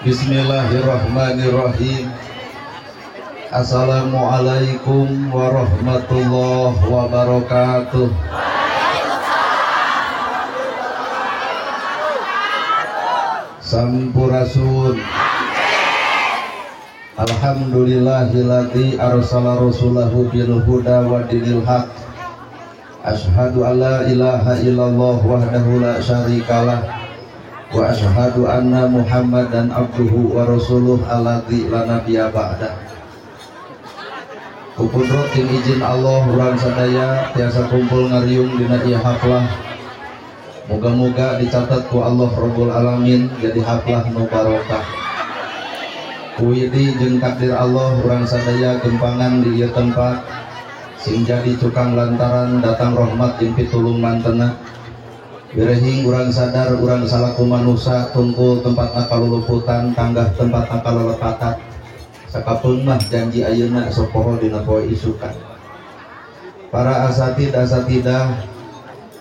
Bismillahirrahmanirrahim. Assalamualaikum warahmatullahi wabarakatuh. Sampurasun. Alhamdulillahilladzi arsala rasulahu bil huda wa dinil haq. Asyhadu an la ilaha illallah wahdahu la syarikalah wa asyhadu anna Muhammadan abduhu wa rasuluh alladzi la nabiyya ba'da. Kupudrot jeung izin Allah urang sadaya tiasa kumpul ngariung dina ieu haflah. Moga-moga dicatat ku Allah Rabbul Alamin jadi haflah nu barokah. Kuwidi jeung takdir Allah urang sadaya gempangan di ieu tempat sing jadi cukang lantaran datang rahmat jeung pitulung mantena. Birehing urang sadar urang salaku manusa tungkul tempatna kaluluputan tanggah tempatna kalelepatan. Sakapeung mah janji ayeuna sok poho dina poe isukan. Para asatid asatidah,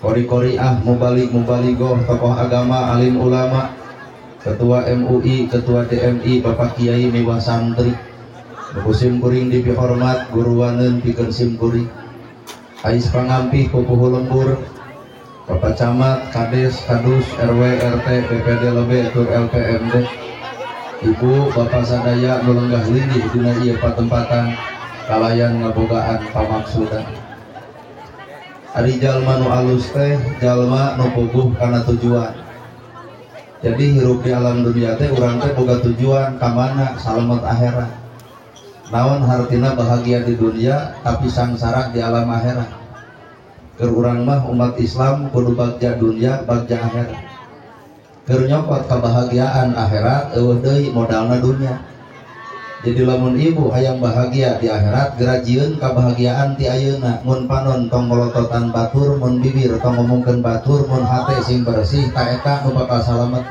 kori-koriah, mubalik mubaligoh, tokoh agama, alim ulama, ketua MUI, ketua DMI, bapak kiai miwah santri, sim kuring dipihormat, guruwaneun pikeun sim kuring, ais pangampih pupuhu lembur, bapak camat, kades, kadus, RW, RT, BPD lebe, tur LPMD, ibu, bapak sadaya nu lenggah linggih dina ieu patempatan, kalayan ngabogaan pamaksudan. Ari jalma nu alus teh jalma nu puguh kana tujuan. Jadi hirup di alam dunia teh urang teh boga tujuan ka mana salamet akhirat. Naon hartina bahagia di dunia tapi sangsara di alam akhirat. Keur urang mah umat Islam kudu bagja dunia bagja akhirat. Keur nyokot kebahagiaan akhirat eueuh deui modalna dunia. Jadi lamun ibu hayang bahagia di akhirat gerajieun kabahagiaan ti ayeuna. Mun panon tong molototan batur, mun bibir tong ngomongkeun batur, mun hate sing bersih ta eta nu bakal salamet.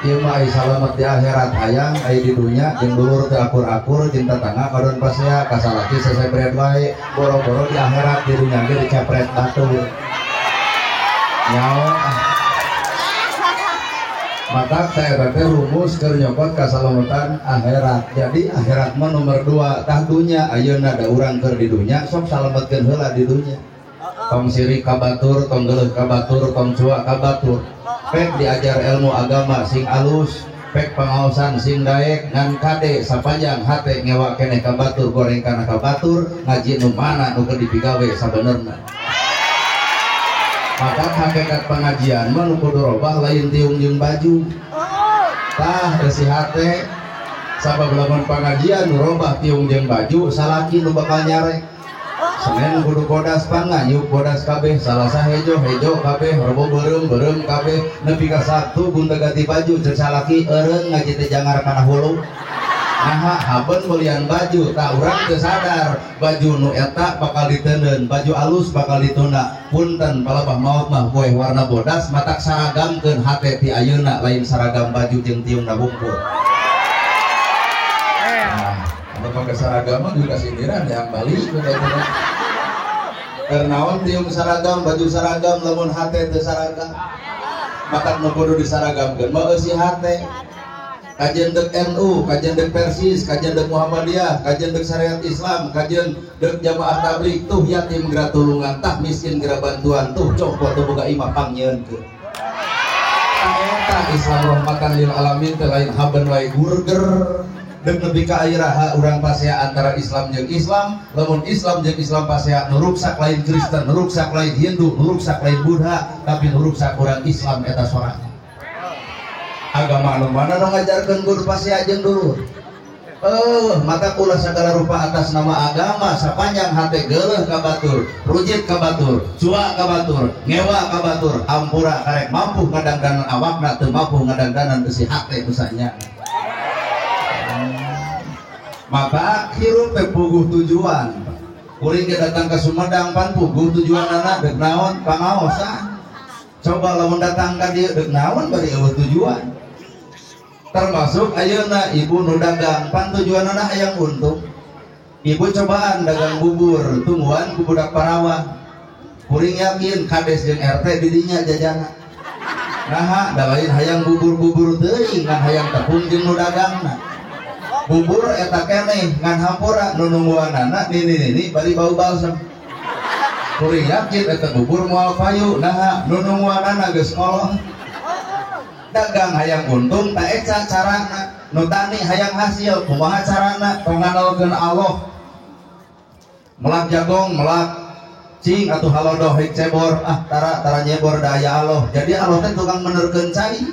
Ieu mah ai salamet di akhirat hayang ai di dunya jeung dulur teu akur-akur jeung tatangga kadon pasea ka salaki sesebret wae boro-boro di akhirat di dunya ge dicepret batur. Nyaho maka saya teh rumus keur nyokot kasalametan akhirat. Jadi akhirat mah nomor 2 tah dunya ayeuna da urang keur di dunya sok salametkeun heula di dunya. Tong sirik ka batur, tong geuleuh ka batur, tong cuak ka batur. Pek diajar ilmu agama sing alus, pek pangaosan sing daek ngan kade sapanjang hate ngewa keneh ka batur, goreng kana ka batur, ngaji nu mana nu keur dipigawe sabenerna. Maka hakikat pengajian mah nu kudu robah lain tiung jeung baju. Tah resi hate sabab lamun pengajian nu robah tiung jeung baju salaki nu bakal nyarek. Senin kudu bodas panganyuk bodas kabeh, Salasa hejo hejo kabeh, Rebo beureum beureum kabeh, nepi ka Sabtu gunta ganti baju ceuk salaki eureun ngaji teh jangar kana hulu. Naha haben belian baju tak urang teu sadar baju nu eta bakal diteundeun, baju alus bakal ditunda. Punten palebah maot mah poe warna bodas matak saragamkeun hate ti ayeuna lain saragam baju jeung tiungna bungkul. Nah, anu pake saragam mah juga sindiran yang balik keur naon tiung saragam baju saragam lamun hate teu saragam. Matak nu kudu disaragamkeun mah eusi hate. Kajian dek NU, kajian dek Persis, kajian dek Muhammadiyah, kajian dek syariat Islam, kajian dek jamaah tabligh, tuh yatim geura tulungan, tah miskin geura bantuan, tuh copot teu boga imah pangnyieunkeun. Eta Islam rahmatan lil alamin teh lain haben wae burger. Dek nepi ka iraha urang pasea antara Islam jeung Islam, lamun Islam jeung Islam pasea nu ruksak lain Kristen, nu ruksak lain Hindu, nu ruksak lain Buddha, tapi nu ruksak urang Islam eta sorangan. Agama anu mana nu ngajarkeun kudu pasea jeung dulur. Mata ulah segala rupa atas nama agama sapanjang hate geuleuh ka batur, rujit ka batur, cuak ka batur, ngewa ka batur, hampura karek mampu ngadangdanan awakna teu mampu ngadangdanan besi hate usahanya. Maka hirup teh puguh tujuan. Kuring ge datang ke Sumedang pan puguh tujuanana deuk naon pangaosan. Coba lamun datang ka dieu deuk naon bari eueuh tujuan. Termasuk ayeuna ibu nu dagang pan tujuanana hayang untung. Ibu cobaan dagang bubur tungguan ku budak parawan. Kuring yakin kades jeung RT di dinya jajana. Nah, da lain hayang bubur-bubur teuing ngan hayang tepung jeung nu dagangna. Bubur eta keneh ngan hampura nu nungguanana nini-nini bari bau balsem. Kuring yakin eta bubur moal payu, nah nu nungguanana geus kolot. Dagang hayang untung tak eca carana, nu tani hayang hasil kumaha carana, tong ngandalkeun Allah. Melak jagong, melak cing atuh halodoh hek cebor, ah tara tara nyebor da aya Allah. Jadi Allah teh tukang menerkeun cai.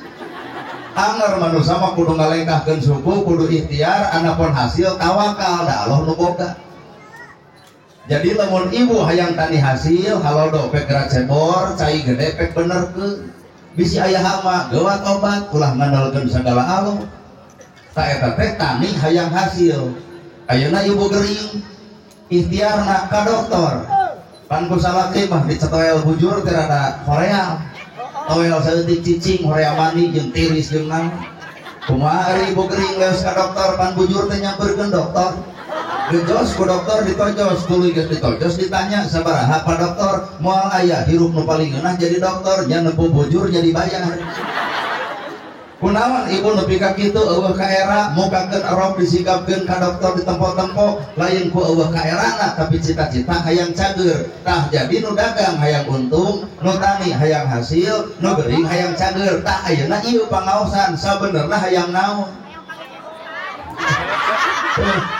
Anger manusia mah kudu ngalengkahkeun suku, kudu ikhtiar, anapun hasil tawakal da Allah nu boga. Jadi lamun ibu hayang tani hasil, halodo pek gerak cebor, cai gede pek benerkeun. Bisi aya hama, geuwat obat, ulah ngandalkeun sagala Allah. Ta eta teh tani hayang hasil. Ayeuna ibu gering, ikhtiarna ka dokter. Pan ku salaki mah dicetoel bujur teh rada hoream. Toel saeutik cicing hoream mandi jeung tiris jeung naon. Kumaha ari ibu gering leos ka dokter pan bujur teh nyamperkeun dokter. Gejos ku dokter ditojos, tuluy geus ditojos ditanya sabaraha pa dokter, moal aya hirup nu paling ngeunah jadi dokter, nya nempo bujur jadi bayar. Kunaon ibu nepi ka kitu eueuh ka era, mukakeun erok disikapkeun ka dokter ditempo-tempo, lain ku eueuh ka erana tapi cita-cita hayang cager. Tah jadi nu dagang hayang untung, nu tani hayang hasil, nu gering hayang cager. Tah ayeuna ieu pangaosan sabenerna hayang naon?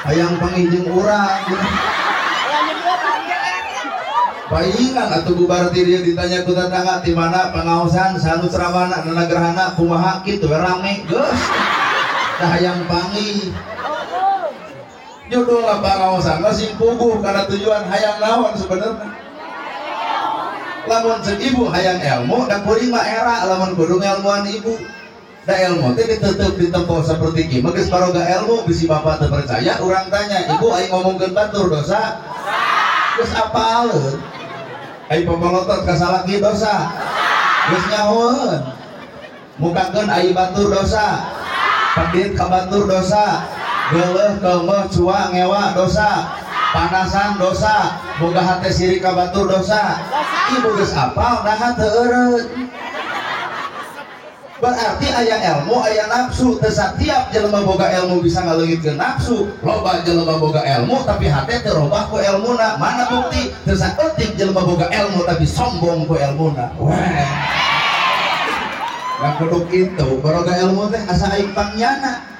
Hayang panginjeng urang. Paingan atuh bubar ti dieu ditanya ku tetangga ti mana pangaosan sanu ceramahna nanagrahana kumaha kitu we rame geus. Tah hayang panggih. Judulna pangaosan mah sing puguh kana tujuan hayang naon sebenarnya. Lamun ceuk ibu hayang ilmu da kuring mah era lamun kudu ngelmuan ibu. Da ilmu teh ditutup ditempo seperti kieu mah geus baroga ilmu bisi bapak teu percaya urang tanya ibu aing ngomongkeun batur dosa. Geus apaleun. Ai pamolotot ka salaki dosa. Geus nyahoeun. Mukakeun ai batur dosa. Pedit ka batur dosa. Geuleuh keumeuh cua ngewa dosa. Panasan dosa. Boga hate sirik ka batur dosa. Ibu geus apal naha teu eureun. Berarti aya ilmu, aya nafsu. Teu satiap jelema boga ilmu bisa ngaleungitkeun nafsu. Loba jelema boga ilmu tapi hate teu robah ku ilmuna. Mana bukti? Teu saeutik jelema boga ilmu tapi sombong ku ilmuna. Wah. Nah kudu kitu, baroga ilmu teh asa aing pangyana.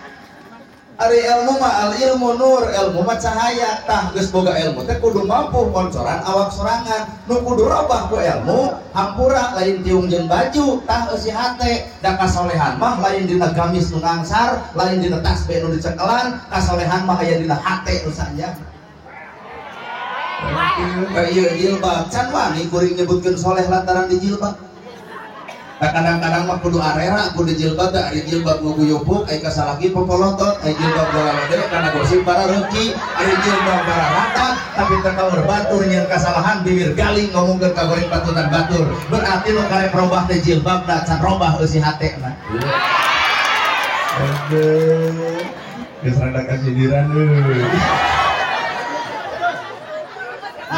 Ari ilmu mah al ilmu nur, ilmu mah cahaya. Tah geus boga ilmu teh kudu mampu koncoran awak sorangan. Nu kudu robah ku ilmu, hampura lain tiung jeung baju, tah eusi hate. Da kasolehan mah lain dina gamis nu ngangsar, lain dina tasbih nu dicekelan, kasolehan mah aya dina hate nu sanjang. Ieu jilbab can wani kuring nyebutkeun soleh lantaran di jilbab. Nah, kadang-kadang mah kudu arera kudu jilbab da ari jilbab nguguyupuk ai kasalaki popolotot ai jilbab galalede kana gosip para reuki ari jilbab para rata tapi teu kaur batur nyeun kasalahan bibir galing ngomongkeun ka goreng patutan batur berarti nu karep robah teh jilbabna can robah eusi hatena. Aduh geus rada kasindiran euy.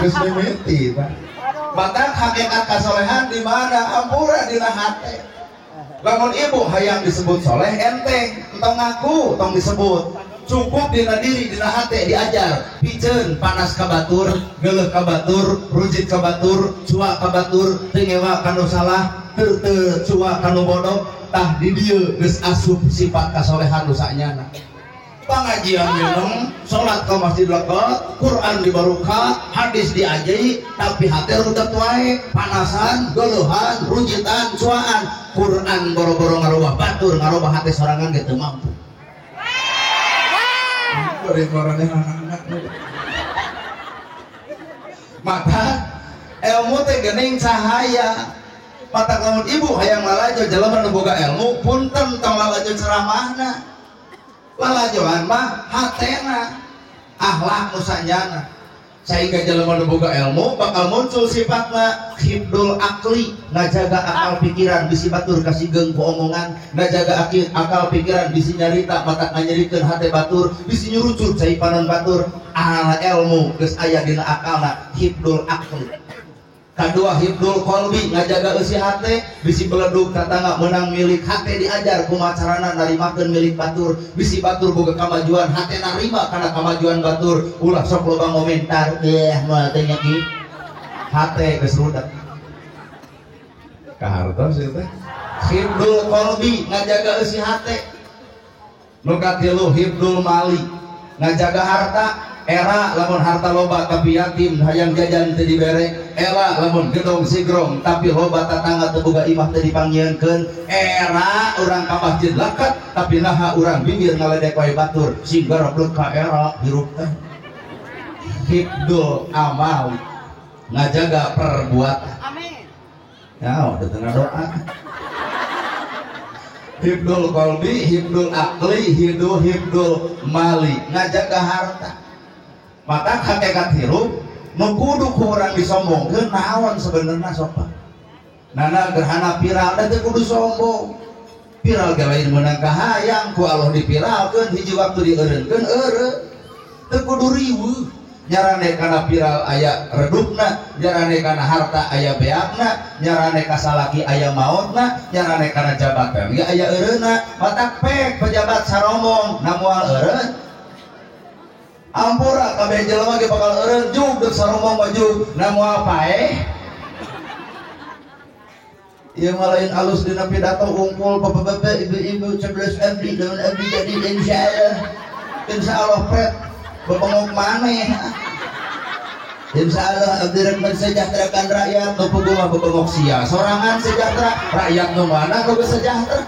Geus mimiti Pak. Maka hakikat kasolehan di mana? Ampura dina hate. Lamun ibu hayang disebut soleh enteng, entong ngaku, tong disebut. Cukup dina diri, dina hate diajar. Piceun panas ka batur, geuleuh ka batur, rujit ka batur, cua ka batur, teu ngewa ka nu salah, teu teu cua ka nu bodoh, tah di dieu geus asup sifat kasolehan nu sanyana. Pengajian minum, sholat ke masjid lekat, Quran dibaruka, hadis diajai, tapi hati rudet wae, panasan, geluhan, rujitan, cuaan. Quran boro-boro ngarubah batur, ngarubah hati sorangan gitu mampu. Maka ilmu teh geuning cahaya. Mata lamun ibu hayang lalajo jelema nu boga ilmu, punten tong lalajo ceramahna. Lalajoan mah hatena, akhlak nu sanjana. Sehingga jelema nu boga ilmu bakal muncul sifatna hibdul akli, ngajaga akal pikiran bisi batur kasigeung ku omongan, ngajaga akal pikiran bisi nyarita mata nganyerikeun hate batur, bisi nyurucut cai panon batur. Al ilmu geus aya dina akalna hibdul akli. Kadua hibdul qalbi ngajaga eusi hate, bisi beledug tatangga meunang milik hate diajar kumaha carana narimakeun milik batur, bisi batur boga kamajuan hate narima kana kamajuan batur, ulah sok loba ngomentar eh moal teh nya ki. Hate geus rudet. Kahartos ieu teh. Hibdul qalbi ngajaga eusi hate. Nu katilu hibdul mali ngajaga harta. Era lamun harta loba tapi yatim hayang jajan teu dibere, era lamun gedong sigrong tapi loba tatangga teu boga imah teu dipanggieunkeun, era urang ka masjid lakat tapi naha urang bibir ngaledek wae batur sing gareblek ka era hirup teh. Hibdul amal ngajaga perbuatan. Amin. Ya udah tengah doa. Hibdul qalbi, hibdul akli, hibdul mali ngajaga harta. Maka hakikat hirup nu kudu ku urang disombongkeun naon sebenarna sok Pak. Nana gerhana viral da teu kudu sombong. Viral ge lain meunang kahayang ku Allah dipiralkeun hiji waktu dieureunkeun eureun. Teu kudu riweuh. Nyarane kana viral aya redupna, nyarane kana harta aya beakna, nyarane ka salaki aya maotna, nyarane kana jabatan ge aya eureunna. Matak pek pejabat sarombong na moal eureun. Ampura kabeh jelema ge bakal eureun jug deuk sarombong mah jug na moal paeh. Ieu mah lain alus dina pidato unggul bapak-bapak ibu-ibu 11 abdi daun abdi jadi insyaallah. Insyaallah pret bebengok maneh. Insyaallah abdi rek mensejahterakan rakyat nu puguh mah bebengok sia. Sorangan sejahtera rakyat nu mana nu sejahtera.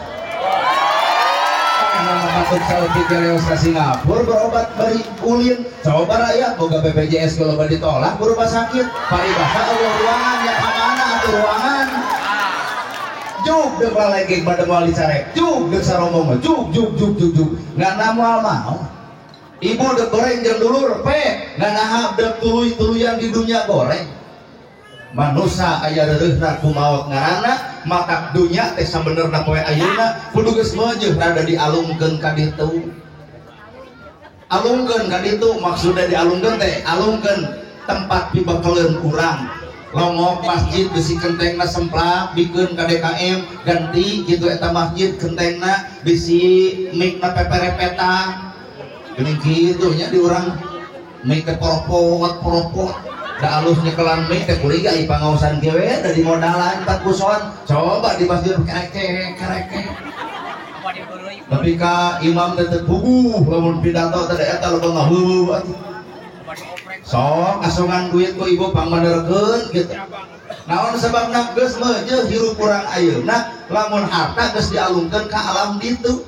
Masuk saeutik reos ka Singapura berobat bari ulin coba rakyat boga BPJS kalau bari ditolak ke rumah sakit paribasa eueuh ruangan ya ka mana atuh ruangan juk deuk lalekek bade moal dicarek juk deuk sarombong mah juk juk juk juk juk ngan moal mau ibu deuk goreng jeung dulur pe ngan naha deuk tuluy-tuluyan di dunya goreng manusa aya reureuhna ku maot ngaranna matak dunya teh sabenerna poe ayeuna kudu geus meujeuh rada dialungkeun ka ditu. Alungkeun ka ditu maksudna dialungkeun teh alungkeun tempat pibekeleun urang. Longok masjid besi kentengna semplak bikeun ka DKM ganti kitu eta masjid kentengna bisi mikna peperepetan. Geuning kitu nya di urang mik teh poropot-poropot. Da alus nyekelan mik teh kuliah ai pangaosan ge we da dimodalan 4 kuson coba di masjid kereke kereke tapi ka imam teh teu puguh lamun pidato teh eta loba ngaheueuh atuh sok asongan duit ku ibu pangmanerkeun kitu naon sababna geus meujeuh hirup urang ayeuna lamun harta geus dialungkeun ka alam ditu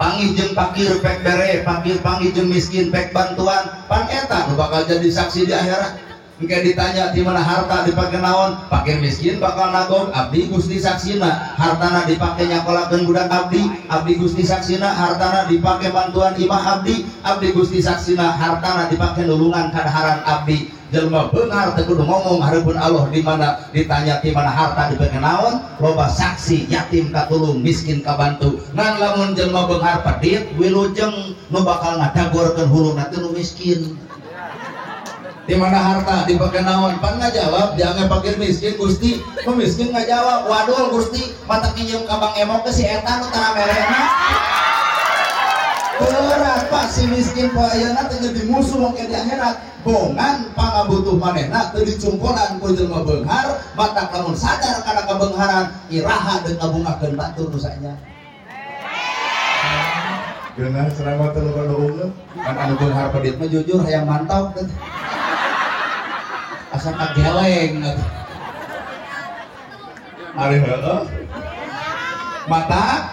panggih jeung pakir pek bere pakir panggih jeung miskin pek bantuan pan eta nu bakal jadi saksi di akhirat. Engke ditanya di mana harta dipake naon, pakir miskin bakal nagog, abdi Gusti saksina, hartana dipake nyakolakeun budak abdi, abdi Gusti saksina, hartana dipake bantuan imah abdi, abdi Gusti saksina, hartana dipake nulungan kadaharan abdi. Jelema beunghar teu kudu ngomong hareupeun Allah di mana ditanya di mana harta dipake naon, loba saksi yatim katulung, miskin kabantu. Ngan lamun jelema beunghar pedit wilujeng nu bakal ngadagorkeun huluna teh nu miskin. Di mana harta dipake naon? Pan ngajawab dianggap fakir miskin Gusti, nu miskin ngajawab wadul Gusti, mata kinyeum ka Bang Emok ke si eta nu tara merena. Berat Pak si miskin poe ayeuna teh jadi musuh engke di akhirat. Bongan pangabutuh manehna teu dicungkolan ku jelema beunghar, matak lamun sadar kana kabeungharan iraha deuk ngabungahkeun batur nu saenya. Geunah ceramah teh loba nu kan anu beunghar pedit mah jujur hayang mantap teh. Asa kageleng ari heueuh mata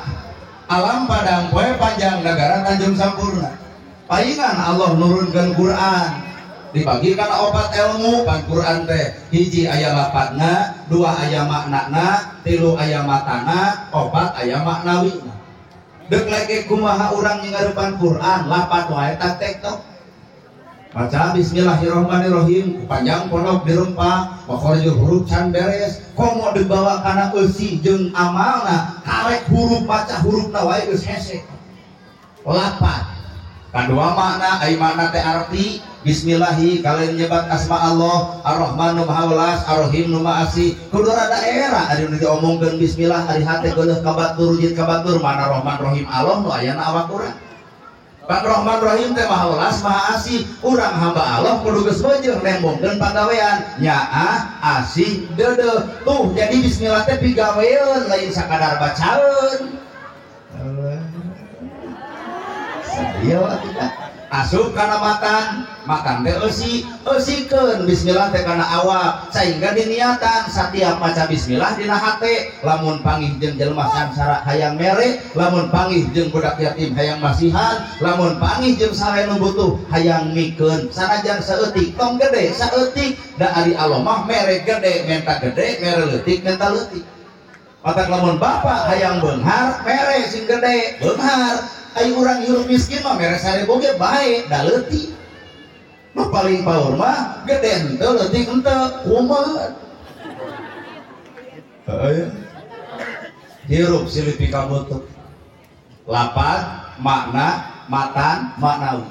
alam padang poe panjang negara Tanjung Sampurna paingan Allah nurunkeun Quran dibagi kana opat ilmu pan Quran teh hiji aya lapatna dua aya maknana tilu aya matana opat aya maknawina deuk leke kumaha urang ngarepan Quran lapat wae tak tektok. Baca bismillahirrahmanirrahim panjang pondok dirempah makhorijul huruf can beres komo dibawa kana eusi jeung amalna karek huruf baca hurufna wae geus hese lapat kadua makna ai makna teh arti Bismillahi kalian nyebat asma Allah Ar-Rahman nu Maha Welas Ar-Rahim nu Maha Asih. Kudu rada era ari nu diomongkeun bismillah ari hate geuleuh ka batur rujit ka batur mana Rahman Rahim Allah nu ayana awak urang. Pak Rahman Rahim teh Maha Welas Maha Asih. Urang hamba Allah kudu geus beujeuh nembongkeun pagawean nyaah asih deudeuh. Tuh jadi bismillah teh pigaweun lain sakadar bacaeun. Iya atuh asup kana matan, matan teh eusi, eusikeun bismillah teh kana awak sehingga diniatan satiap maca bismillah dina hate lamun panggih jeung jelema sangsara hayang mere, lamun panggih jeung budak yatim hayang masihan, lamun panggih jeung saha nu butuh hayang mikeun sanajan saeutik tong gede saeutik da ari Allah mah mere gede menta gede mere leutik menta leutik. Matak lamun bapak hayang beunghar mere sing gede beunghar. Ayo urang hirup miskin mah mere 1000 ge bae da leutik. Nu paling paur mah gede henteu leutik henteu kumaha. Heeh. Hirup silih pikabutuh. Lapad makna matan maknawi.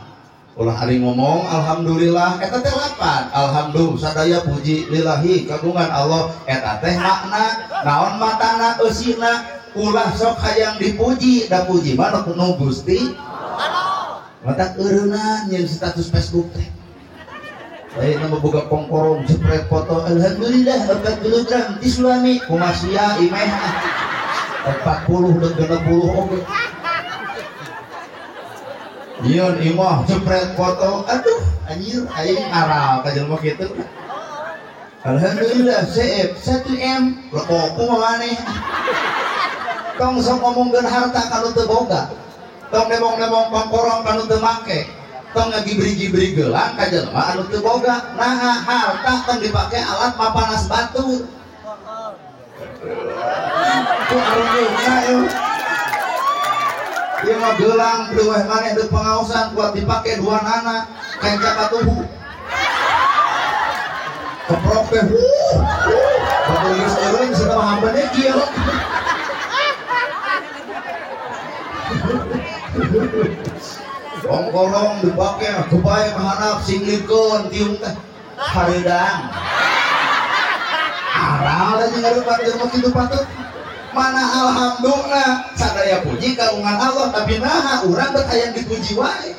Ulah ari ngomong alhamdulillah eta teh lapad. Alhamdulillah sadaya puji lillahi kagungan Allah eta teh makna. Naon matana eusina ulah sok hayang dipuji da puji mah nu Gusti matak eureunna nyeun status Facebook teh lain nu boga kongkorong jepret foto alhamdulillah 40 gram ti suami kumasia imeh 40 dan 60 oge nyeun imah jepret foto aduh anjir aing aral ka jelema kitu alhamdulillah CF 1 M lekok kumaha maneh. Tong sok ngomongkeun harta kanu teu boga. Tong nemong-nemong kongkorong kanu teu make. Tong ngagibri-gibri gelang ka jelema anu teu boga. Naha harta tong dipake alat mapanas batur. Ku areungeuna ieu. Ieu mah gelang leuwih maneh deuk pangaosan kuat dipake dua nana kenca katuhu. Keprok teh. Batur geus eureun cenah mah hampene kieu. Kongkorong dipake gebae mahanap singlikeun tiung teh hareudang. Aral da jeung ngarupat jelema kitu patut. Mana alhamdulillah sadaya puji kagungan Allah tapi naha urang bet hayang dipuji wae.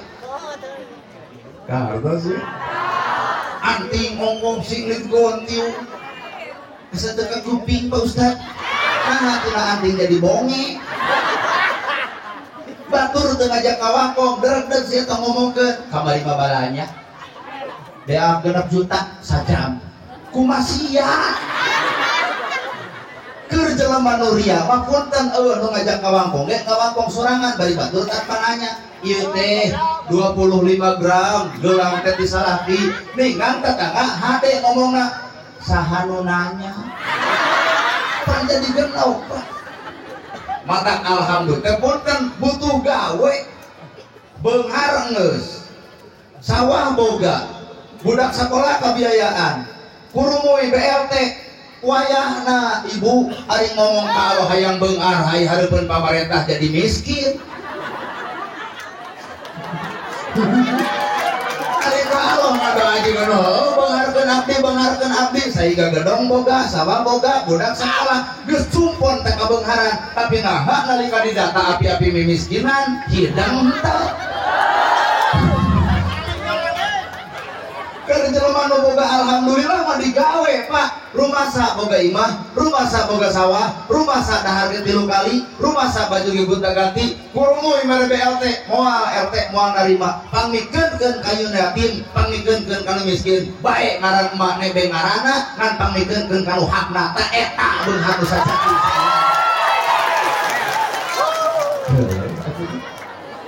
Kahartos sih. Anting ongkong singlikeun tiung. Bisa teu ka kuping Pak Ustad. Naha tina anting jadi bonge. Batur teu ngajak kawangkong derdeg sia tong ngomongkeun kamari mah balanya dea 6 juta sajam kumasia keur jelema nu ria mah punten eueuh nu ngajak kawangkong ge kawangkong sorangan bari batur tanpa nanya ieu teh 25 gram gelang teh disalaki ningan tetangga hade ngomongna saha nu nanya pan jadi genok Pak. Matak alhamdulillah punten butuh gawe beunghar geus sawah boga budak sekolah kebiayaan kurumui BLT wayahna ibu ari ngomong ka Allah hayang beunghar hay hareupeun pamarentah jadi miskin ari ka Allah ngadoa jeung beungharkeun abdi sahiga gedong boga sawah boga budak sekolah geus cumpon teh kabeungharan tapi naha nalika didata api-api mimiskinan hidang henteu keur jelema nu boga alhamdulillah mah digawe Pak. Rumasa boga imah, rumasa boga sawah, rumasa dahar ge 3 kali, rumasa baju ge gonta-ganti, kurumuy mere BLT, moal RT moal narima, pangmikeunkeun ka yatim, pangmikeunkeun ka nu miskin, bae ngaran emak nebe ngaranna, ngan pangmikeunkeun ka nu hakna, ta eta beunghar nu sajati.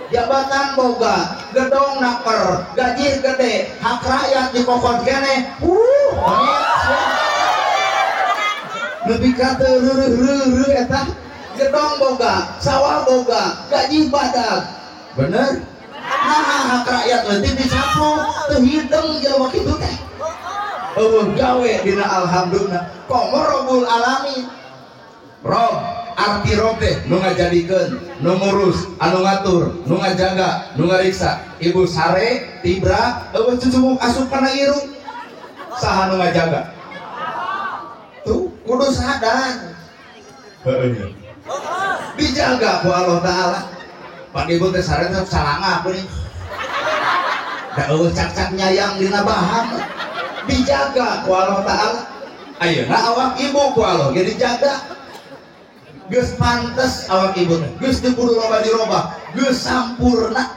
Jabatan boga, gedong naker, gaji gede, hak rakyat dikokon keneh, lebih kata reureun eta gedong boga, sawah boga, gaji badag. Bener? Nah, hak rakyat leutik dicaplok, teu hideng jelema kitu teh. Eueuh gawe dina alhamdulillah. Komo Rabbul alamin. Rob Arti Rob teh nu ngajadikeun, nu ngurus, anu ngatur, nu ngajaga, nu ngariksa. Ibu sare tibra eueuh cucumuk asup kana irung. Saha nu ngajaga? Tuh kudu sadar. Heueuh. Dijaga ku Allah Ta'ala. Pan ibu teh sare teh salangah geuning. Da eueuh cak-cak nyayang dina bahang. Dijaga ku Allah Ta'ala. Ayeuna awak ibu ku Allah ge dijaga. Geus pantes awak ibu teh, geus teu kudu loba dirobah, geus sampurna.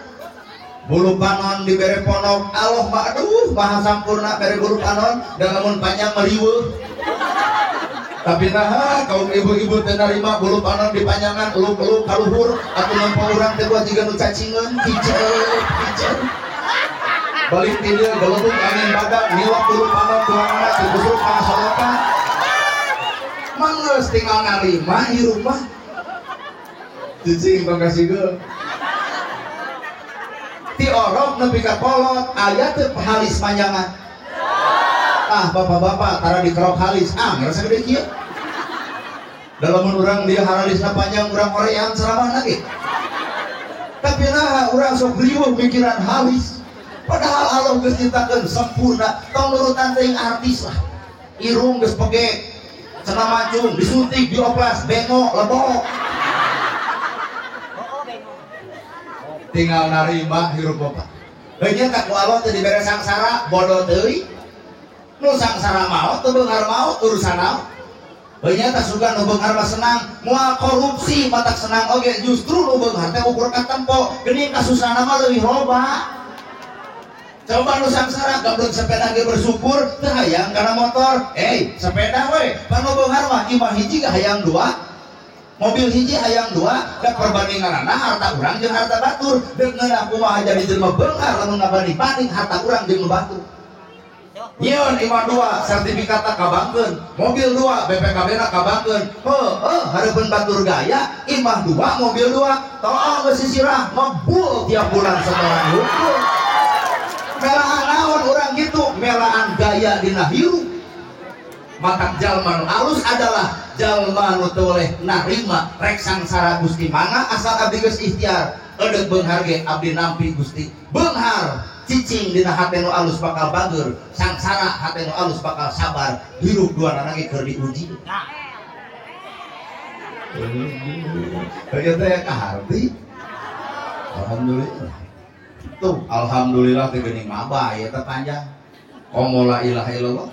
Bulu panon dibere ponok, Allah mah aduh maha sampurna bere bulu panon da lamun panjang mah riweuh. Tapi nah kaum ibu-ibu teh narima bulu panon dipanjangan eluk-eluk kaluhur atuh nempo urang teh kuat jiga nu cacingeun kiceut kiceut. Balik ti dieu gelebuk angin badak niwak bulu panon tuanganna digusuk kana solokan. Manggeus tinggal narima hirup mah. Cicing tong kasih. Ti orok nepi ka kolot aya teu halis panjangan. Ah bapak-bapak tara dikerok halis, ah ngerasa gede kieu. Da lamun urang dia haralisna panjang urang hoream ceramahna ge. Tapi nah urang sok riweuh mikiran halis. Padahal Allah geus nyiptakeun sempurna, tong nurutan teuing artis lah. Irung geus pegek, cenah mancung, disuntik, dioplas, bengok, lebok. Tinggal narima hirup bapak. Heunya tak ku Allah teu dibere sangsara, bodoh teuing. Nu sangsara maot teu beunghar maot urusan naon. Heunya tak suka nu beunghar mah senang, moal korupsi matak senang oge justru nu beunghar teh ukur katempo, geuning kasusahna mah leuwih loba. Coba nu sangsara gablek sepeda ge bersyukur teu hayang kana motor. Sepeda we, pan nu beunghar mah imah hiji ge hayang dua. Mobil hiji hayang dua, da perbandinganana harta urang jeung harta batur. Deuk ngeunah kumaha jadi jelema beunghar lamun ngabanding-banding harta urang jeung nu batur. Nyeun imah dua, sertifikatna kabangkeun, mobil dua, BPKB-na kabangkeun. Heueuh, hareupeun batur gaya, imah dua, mobil dua, tolong geus sisirah ngebul tiap bulan setoran hukum. Melaan naon urang gitu, melaan gaya dina hirup. Matak jalma nu alus adalah jalma nu teu boleh narima rek sangsara Gusti mangga asal abdi geus ikhtiar. Edeuk beunghar ge abdi nampi Gusti. Beunghar cicing dina hate nu alus bakal bageur, sangsara hate nu alus bakal sabar, hirup duanana ge keur diuji. Ieu teh kaharti. Alhamdulillah. Tuh, alhamdulillah teh geuning maba ieu teh panjang. Komo la ilaha illallah.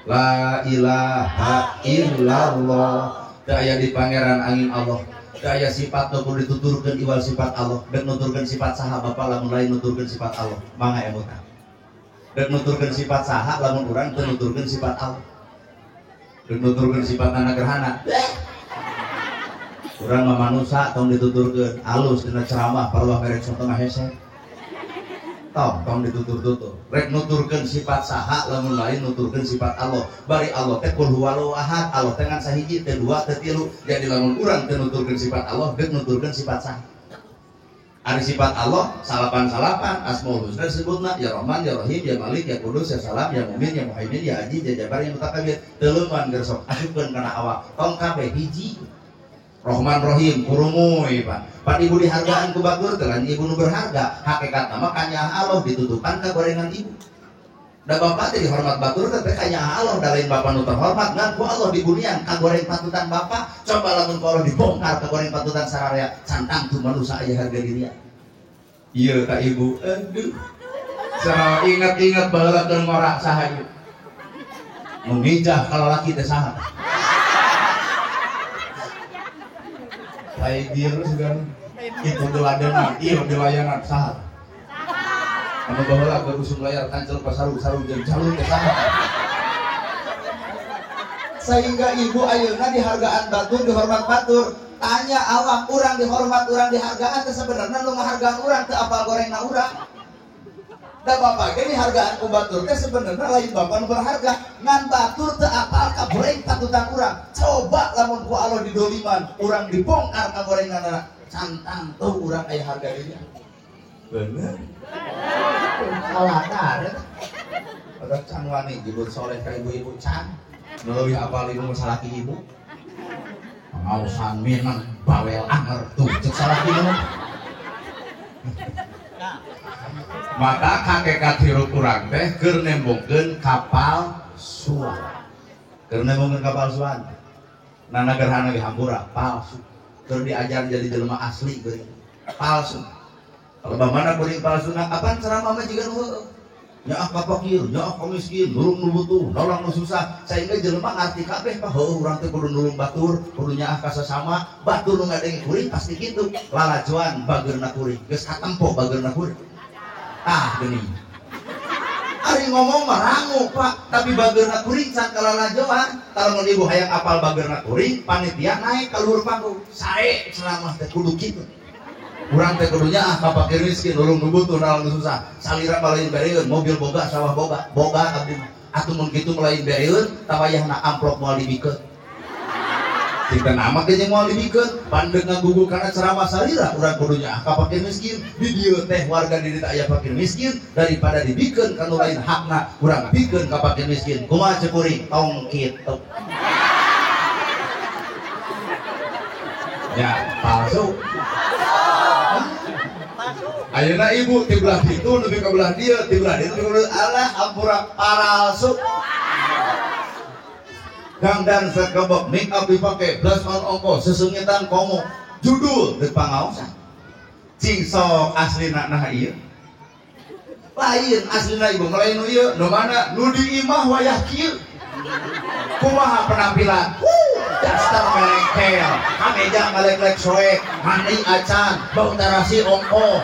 La ilaha illallah. Teu aya di pangeran angin Allah. Teu aya sifat nu kudu dituturkeun iwal sifat Allah. Dek nuturkeun sifat saha bapa lamun lain nuturkeun sifat Allah. Mangga emutan. Dek nuturkeun sifat saha lamun urang teu nuturkeun sifat Allah. Dek nuturkeun sifat anak gerhana. Urang mah manusa tong dituturkeun alus dina ceramah parwah merek contoh mah hese. Tong tong ditutur-tutur. Rek nuturkeun sifat saha lamun lain nuturkeun sifat Allah. Bari Allah teh qul huwallahu ahad, Allah teh ngan sahiji, teh dua, teh tilu. Jadi lamun urang teu nuturkeun sifat Allah, deuk nuturkeun sifat saha. Ari sifat Allah salapan-salapan asmaul husna disebutna ya Rahman, ya Rahim, ya Malik, ya Kudus, ya Salam, ya Mumin, ya Muhaimin, ya Aziz, ya Jabbar, ya Mutakabbir. Teuleumpan gersok asupkeun kana awak. Tong kabeh hiji. Rahman Rahim kurumuy Pak. Pak ibu dihargaan ku batur teh lain ibu nu berharga. Hakikatna mah kanyaah Allah ditutupan ka gorengan ibu. Da bapak teh dihormat batur teh kanyaah Allah da lain bapak nu terhormat ngan ku Allah dibunian ka goreng patutan bapak. Coba lamun ku Allah dibongkar ka goreng patutan sararea cantang tu manusia aya harga diri. Ieu ka ibu aduh. Sarua ingat-ingat baheula keur ngora saha ieu. Nu ngijah ka lalaki teh saha? Lain segala itu deladenan, ieu dilayanan saha. Anu baheula keur usum layar kancel pasaru-saru jeung calung teh saha. Sehingga ibu ayeuna dihargaan batur, dihormat batur. Tanya awak urang dihormat, urang dihargaan teh sebenarnya nu ngahargaan urang teu apal gorengna urang. Da bapak ge dihargaan ku batur teh sebenarnya lain bapak nu berharga, ngan batur teu apal ka goreng patutan urang. Coba lamun ku Allah didoliman, urang dibongkar ka gorenganana, cantang tuh urang aya harga diri. Bener. Salah tarik. Ada can wani jebut soleh ka ibu-ibu can. Nu leuwih apal ibu salaki ibu. Pangaosan minang bawel anger tuh cek salaki mah. Maka hakikat hirup urang teh keur nembongkeun kapal suan. Keur nembongkeun kapal suan. Nana gerhana ge hampura palsu. Keur diajar jadi jelema asli geuring. Palsu. Kalau mana kuring palsuna apaan ceramah mah jiga nu heueuh. Nyaah ka fakir, nyaah ka miskin, nulung nu butuh, nolong nu susah. Sehingga jelema ngarti kabeh pak heueuh urang teh kudu nulung batur, kudu nyaah ka sasama, batur nu ngadenge kuring pasti kitu. Lalajoan bageurna kuring, geus katempo bageurna kuring. Ah geuning. Ari ngomong mah rangu pak, tapi bageurna kuring can kalalajoan. Lamun ibu hayang apal bageurna kuring, panitia naik ka luhur panggung. Sae ceramah teh kudu kitu. Urang teh kudu nyaah ka fakir miskin, nulung nu butuh, nolong nu susah. Salira mah lain bereun, mobil boga, sawah boga, boga abdi mah. Atuh mun kitu mah lain bereun, tawayahna amplop moal dibikeun. Cinten amat ge jeung moal dibikeun, pandeuk ngagugu kana ceramah salira urang kudu nyaah ka fakir miskin. Di dieu teh warga di dieu aya fakir miskin, daripada dibikeun ka nu lain hakna, urang bikeun ka fakir miskin. Kumaha ceuk kuring? Tong kitu. Ya, palsu. Ayeuna ibu ti belah ditu nepi ka belah dieu, ti belah dieu nepi ka belah alah ampura paralsu. Dandan sakebek, make up dipake, blush on ongko, sesungitan komo, judul deuk pangaosan. Cing sok aslina nah ieu. Lain aslina ibu mah lain nu ieu, nu mana nu di imah wayah kieu. Kumaha penampilan? Daster melengkel, kameja ngalek-lek soek, mandi acan, bau tarasi ongko.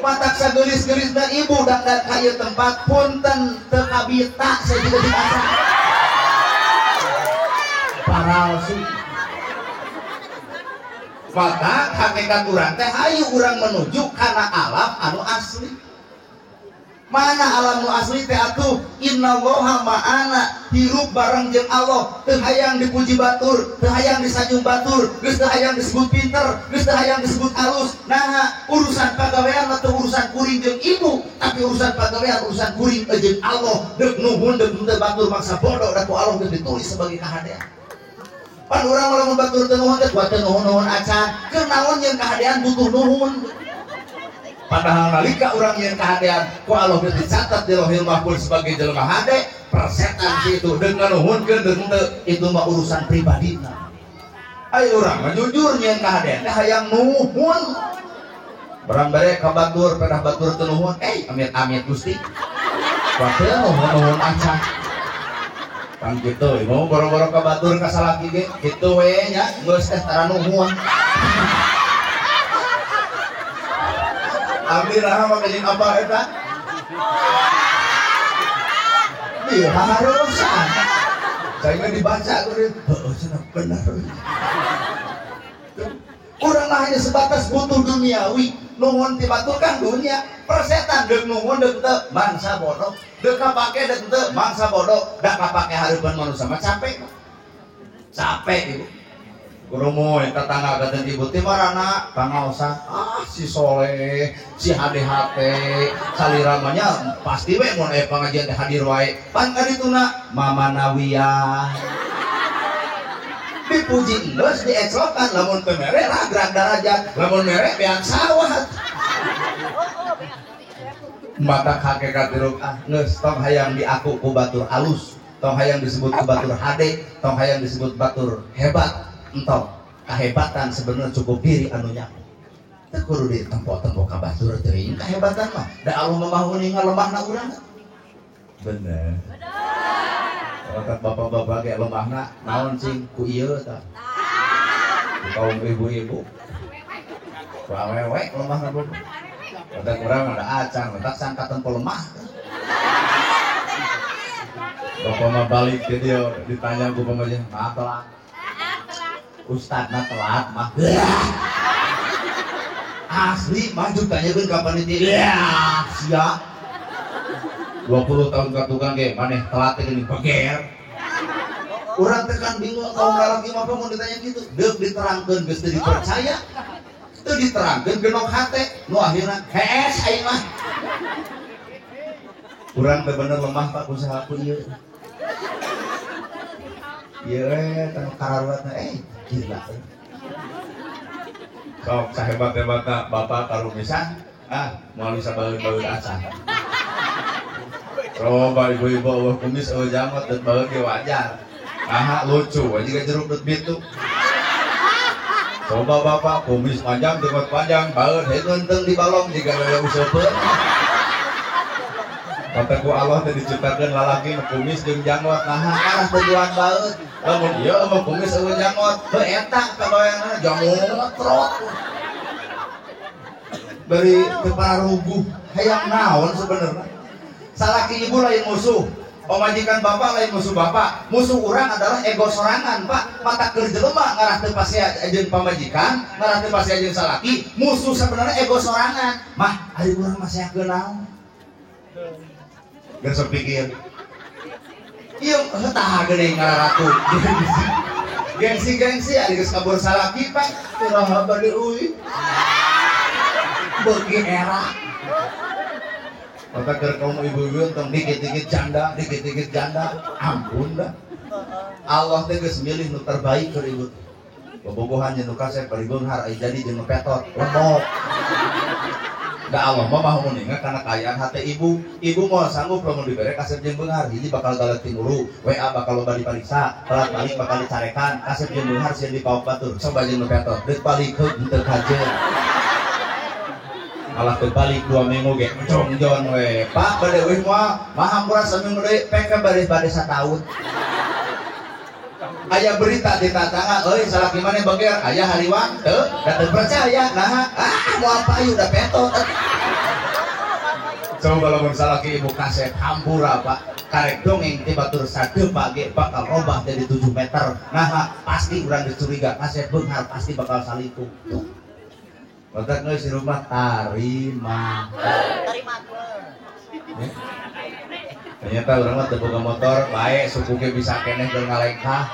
Matak sagelis-gelisna ibu dandan ka ieu tempat punten teu kabita saya juga dibaca. Paralsu. Matak hakikat urang teh hayu urang menuju kana alam anu asli. Mana alam nu asli teh atuh innallaha ma'ana, hirup bareng jeung Allah, teu hayang dipuji batur, teu hayang disanjung batur, geus teu hayang disebut pinter, geus teu hayang disebut alus. Nah, urusan pagawean teu urusan kuring jeung ibu, tapi urusan pagawean urusan kuring jeung Allah. Deuk nuhun deuk henteu batur maksa bodoh da ku Allah geus ditulis sebagai kahadean. Pan urang lamun batur teu nuhun teh kuat teu nuhun-nuhun acan, keur naon jeung kahadean butuh nuhun. Padahal nalika urang yang kahadean ku Allah geus dicatat di Lauhil Mahfuz sebagai jelema hade, persetan si itu dengan nuhunkeun deung teu itu mah urusan pribadina. Ayo urang mah jujur nyeun kahadean teh hayang nuhun. Barang bare ka batur pedah batur teu nuhun, amit-amit Gusti. Kuat teu nuhun-nuhun acan. Pan kitu ieu boro-boro ka batur ka salaki ge kitu we nya geus teh tara nuhun. Abdi raha mah jeung apa eta? Ieu harusan. Saya dibaca kuring, heueuh cenah bener. Urang mah hanya sebatas butuh duniawi, nuhun ti batur kan dunia, persetan deuk nuhun deuk teu mangsa bodoh, deuk kapake deuk teu mangsa bodoh, da kapake hareupeun manusia mah capek. Capek ibu. Kurumoy tetangga katen ibu ti marana pangaosan, ah si soleh, si HDHT, saliramanya pasti we mun aya pangajian teh hadir wae. Pan kadituna Mama Nawiyah. Dipuji geus dieclokan lamun teu mere ragrag darajat, lamun mere beak sawah. Matak hakikat hirup ah geus tong hayang diaku ku batur alus, tong hayang disebut ku batur hade, tong hayang disebut batur hebat. Entong kahebatan sebenarnya cukup diri anu nyaho. Teu kudu ditempo-tempo ka batur teuing kahebatan mah. Da Allah mah uninga lemahna urang. Bener. Bener. Bapak-bapak ge lemahna naon cing ku ieu tah. Ku kaum ibu-ibu. Ku awewe lemahna bapak. Otak urang ada acan, otak sangka tempo lemah. Bapak mah balik ke dia ditanya ku pamajikan, "Maaf telat." Ustadna telat mah. Asli maju tanyakeun ka panitia. Sia. 20 tahun ka tukang ge maneh telat teh geuning beger. Urang teh kan bingung kaum lalaki mah mun ditanya kitu. Deuk diterangkeun geus teu dipercaya. Teu diterangkeun genok hate, nu akhirna hees aing mah. Urang teh bener lemah Pak usaha ku ieu. Ieu we teh kararuatna gila. Sok sahebat-hebatna bapak karumisan, ah moal bisa baeud-baeud acan. Coba ibu-ibu eueuh kumis eueuh janggot deut baeud ge wajar. Aha lucu aja jiga jeruk deut bitu. Coba bapak kumis panjang jenggot panjang baeud heunteng di balong jiga wewe useupeun. Kata ku Allah teh diciptakeun lalaki nu kumis jeung janggot naha arah tujuan baeud. Lamun ieu mah kumis eueuh janggot, heuh eta kabayanna janggot trot. Bari teu pararuguh hayang naon sebenarnya. Salaki ibu lain musuh, pamajikan bapak lain musuh bapak. Musuh urang adalah ego sorangan, Pak. Mata keur jelema ngarah teu pasea jeung pamajikan, ngarah teu pasea jeung salaki, musuh sebenarnya ego sorangan. Mah, ari urang mah seakeun naon? Geus pikir. Ieu tah geuning ngararatu. Gengsi-gengsi ari geus kabur salaki, Pak. Teu bade euy. Beuki era. Maka keur kaum ibu-ibu tong dikit-dikit janda, dikit-dikit janda, ampun dah. Allah teh geus milih nu terbaik keur ibu. Bobogohan jeung nu kasep bari beunghar ai jadi jeung nu petot, lembok. Da Allah mah maha uninga kana kaayaan hate ibu. Ibu moal sanggup lamun dibere kasep jeung beunghar, hiji bakal galeuting uru, WA bakal loba dipariksa, telat balik bakal dicarekan, kasep jeung beunghar sieun dipaok batur. Coba jeung nu petot, deuk balik heug henteu kajeun. Malah terbalik 2 minggu ge jongjon we. Pak bade euy moal, mah hampura saminggu deui pek bade bade sataun. Aya berita di tatangga euy salaki maneh beger, aya hariwang teu, da teu percaya naha, ah moal payu da petot. Coba lamun salaki ibu kasep hampura Pak, karek dongeng ti batur sadepa ge bakal robah jadi 7 meter. Naha pasti urang geus curiga kasep beunghar pasti bakal salingkuh. Tuh. Batak geus di rumah tarima. Tarima. Ya. Ternyata urang mah teu boga motor, bae suku ge bisa keneh keur ngalengkah.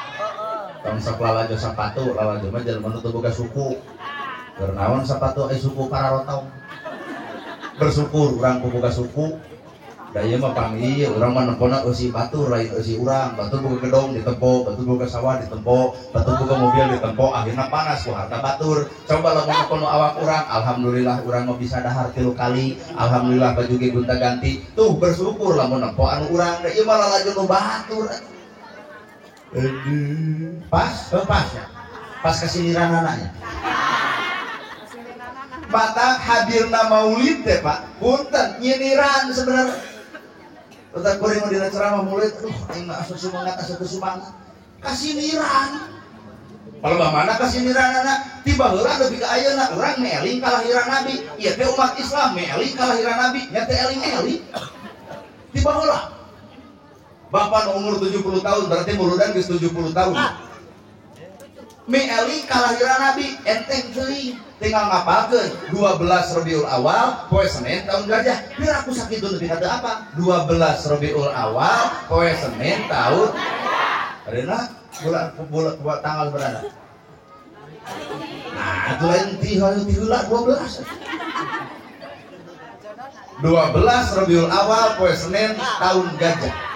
Tong sok lalajo sapatu, lalajo mah jelema nu teu boga suku. Keur naon sapatu ai suku pararotong. Bersyukur urang ku boga suku. Da ieu mah pang ieu urang mah nempona eusi batur lain eusi urang. Batur boga gedong ditempo, batur boga sawah ditempo, batur boga mobil ditempo, akhirna panas ku harta batur. Coba lamun nempo nu awak urang, alhamdulillah urang mah bisa dahar 3 kali, alhamdulillah baju ge gonta-ganti. Tuh bersyukur lamun nempo anu urang, da ieu mah lalajo nu batur. Pas, pas ya. Pas kesiniran anaknya. Mata hadirna maulid teh Pak, punten nyiniran sebenarnya. Tetap kuring mau dina ceramah maulid, aduh aing mah asa semangat, asa semangat. Kasiniran. Palebah mana kasiniran anak? Tiba heula nepi ka ayeuna urang meeling kalahiran Nabi. Ieu teh umat Islam meeling kalahiran Nabi, nya teh eling-eling. Tiba heula. Bapak umur 70 tahun berarti muludan geus 70 tahun. Meeling kalahiran Nabi enteng teuing. Tinggal ngapalkeun 12 Rabiul Awal poe Senin tahun gajah. Biar aku sakitu nepi ka teu apa? 12 Rabiul Awal poe Senin tahun Areuna bulan bulan tanggal berapa? Nah, itu lain ti heula 12. 12 Rabiul Awal poe Senin tahun gajah.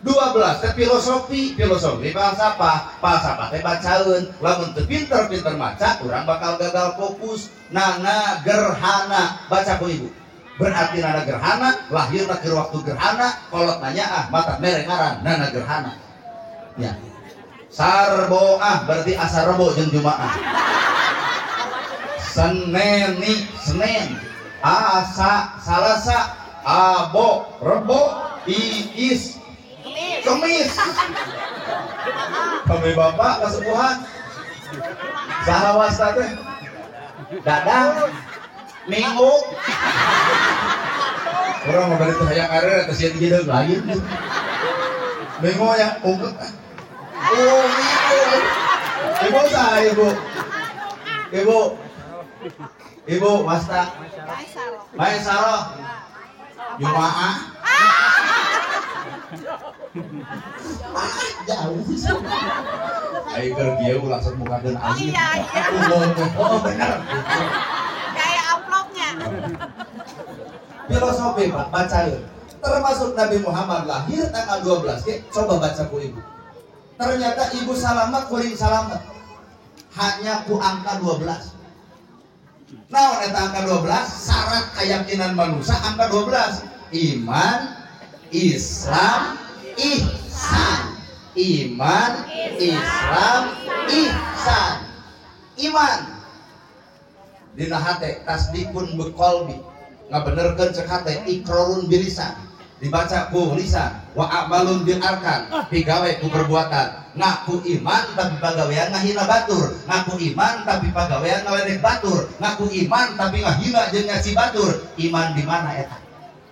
12 teh filosofi, filosofi falsafah, falsafah teh bacaeun. Lamun teu pinter-pinter maca, urang bakal gagal fokus. Nana gerhana, baca ku ibu. Berarti nana gerhana, lahirna keur waktu gerhana, kolot nanya ah mata mere ngaran nana gerhana. Ya. Sarboah berarti asar rebo jeung jumaah. Seneni, Senin. Asa, Salasa, Abo, Rebo, Iis, Kemis. Kami bapak kesepuhan. Saha wasta teh? Dadang, Minggu. Urang mah bari teu hayang areureun teh sieun hideung lain. Minggu yang ungkep. Oh, minggu. Ibu saha ibu? Ibu. Ibu wasta. Maisarah. Jumaah. Jauh. Ayo keur kieu ulah sok mukakeun aing. Iya, iya. Oh, bener. Kayak amplopnya. Filosofi Pak, baca yuk. Termasuk Nabi Muhammad lahir tanggal 12 ge, coba baca ku ibu. Ternyata ibu salamet kuring salamet. Hanya ku angka 12. Naon eta angka 12? Syarat keyakinan manusia angka 12. Iman, Islam, ihsan. Iman, Islam, ihsan. Iman dina hate tasdikun biqalbi, ngabenerkeun cek hate, ikrarun bilisan, dibaca ku lisan, wa amalun bil arkan, pigawe ku perbuatan. Ngaku iman tapi pagawean ngahina batur, ngaku iman tapi pagawean ngaledek batur, ngaku iman tapi ngahina jeung ngaci batur. Iman di mana eta?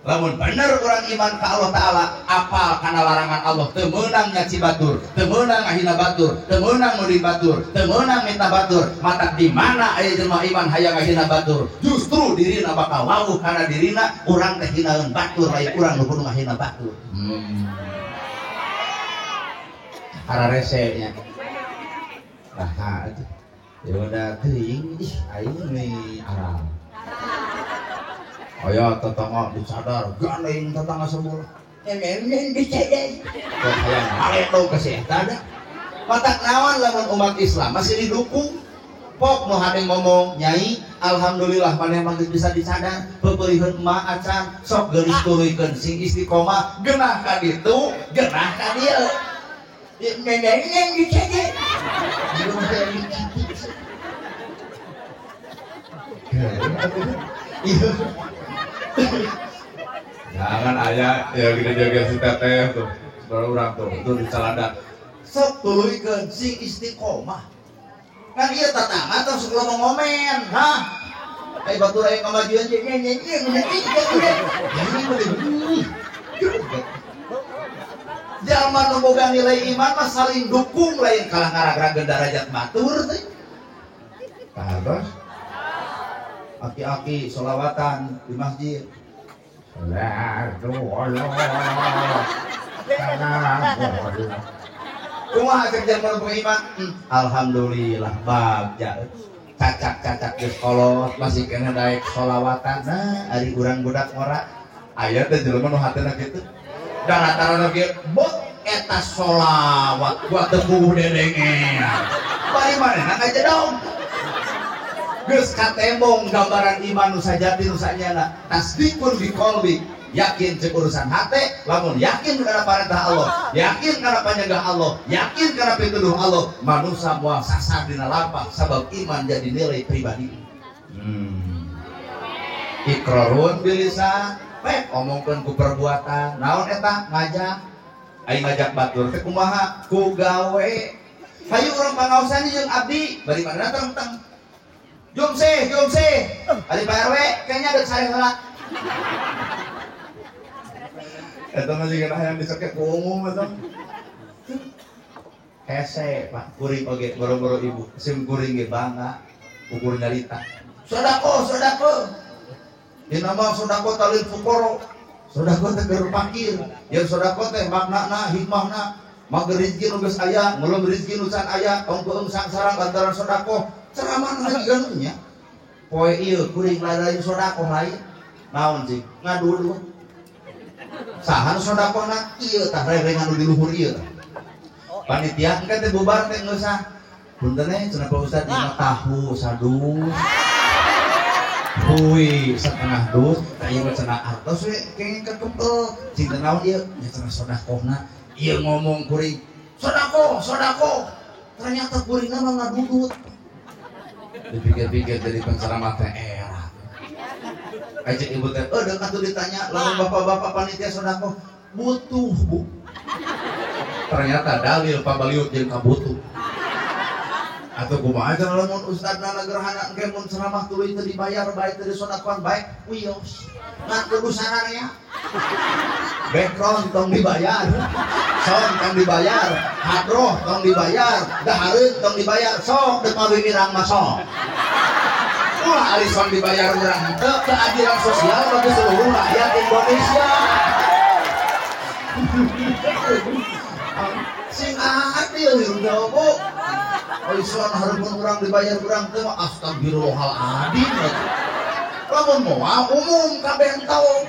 Lamun bener urang iman ka Allah Ta'ala, apal kana larangan Allah, teu meunang nyaci batur, teu meunang ngahina batur, teu meunang nuding batur, teu meunang minta batur. Mata di mana aya jelema iman hayang ngahina batur, justru dirina bakal wawuh kana dirina urang teh hinaeun batur, lain urang nu kudu ngahina batur. Hararese nya. Nah, atuh. Ya udah teuing ih aing nih aral. Aya tetangga dicadar, gandeng tetangga sebelah. Neng dicadar. Kok hayang balik dong ke si eta da. Matak naon lamun umat Islam masih didukung. Pok nu hade ngomong, "Nyai, alhamdulillah maneh mah geus bisa dicadar, peupeuriheun emak acan, sok geulis tuluykeun sing istiqomah, geunah ka ditu, geunah ka dieu." Neng neng dicadar. Iya. Jangan ayah ya gini jaga si teteh tuh, saudara orang tuh, itu di Calada. Sok tuluykeun sing istiqomah. Kan ieu tatangga tong sok loba ngomen, hah? Ai batur aya kamajuan jeung nyanyi Jalma nu boga nilai iman mah saling dukung lain kalah ngaragrageun darajat batur teh. Terus aki-aki solawatan di masjid. Kumaha cek jalma nu boga iman? Alhamdulillah bagja. Cacak-cacak geus kolot masih keneh daek solawatan. Nah, ari urang budak ngora aya teh jelema nu hatena kitu. Darataran kieu bot eta solawat gua teu puguh dedengean. Bari manehna ngajedog. Geus katembong gambaran iman nu sajati nu sanyana. Tasdikun biqalbi, yakin cek urusan hate, lamun yakin kana parentah Allah, yakin kana panyegah Allah, yakin kana pituduh Allah, manusia moal sasar dina lampah sabab iman jadi nilai pribadi. Ikrarun bilisan, pek omongkeun ku perbuatan. Naon eta ngajak? Aing ngajak batur teh kumaha? Ku gawe. Hayu urang pangaosan jeung abdi, bari mana teng-teng. Jom sih, jom sih. Ari Pak RW kayaknya deuk sare heula. Eta mah jiga hayang disekek ku umum eta. Hese Pak, kuring oge boro-boro ibu, sim kuring ge bangga ukur nyarita. Sodako, sodako. Dina mah sodako talil fuqara. Sodako teh keur fakir. Jeung sodako teh maknana, hikmahna, mager rezeki nu geus aya, ngulum rezeki nu can aya, tong keung sangsara lantaran sodako. Ceramah lagi ganunya. Poe ieu kuring lain sodako lain. Naon cing? Ngadulu. Saha nu sodakona? Ieu tah rerengan nu di luhur ieu. Panitia engke teh bubar teh geus ah. Punten eh cenah Pak Ustad ieu tahu sadus. Hui setengah dus, tah ieu mah cenah artos we kenging kekempel. Cing teh naon ieu? Nya cenah sodakohna. Ieu ngomong kuring, "Sodako, sodako." Ternyata kuringna mah ngadudut. Dipikir-pikir dari penceramah teh era. Ajak ibu teh, deuk atuh ditanya lamun bapak-bapak panitia sodako butuh, Bu. Ternyata dalil pabaliut jeung kabutuh. Atau kumaha cenah lamun ustadna gerhana engke mun ceramah tuluy teu dibayar bae teu disodakoan bae wios. Ngan kudu sararea. Background tong dibayar, sound tong dibayar, hadroh tong dibayar, dahareun tong dibayar, sok deuk mawimirang mah sok. Ulah ari sound dibayar urang henteu, keadilan sosial bagi seluruh rakyat Indonesia. Sing adil hirup teh Bu. Sound hareupeun urang dibayar urang teh mah astagfirullahaladzim. Lamun moal umum kabeh entong.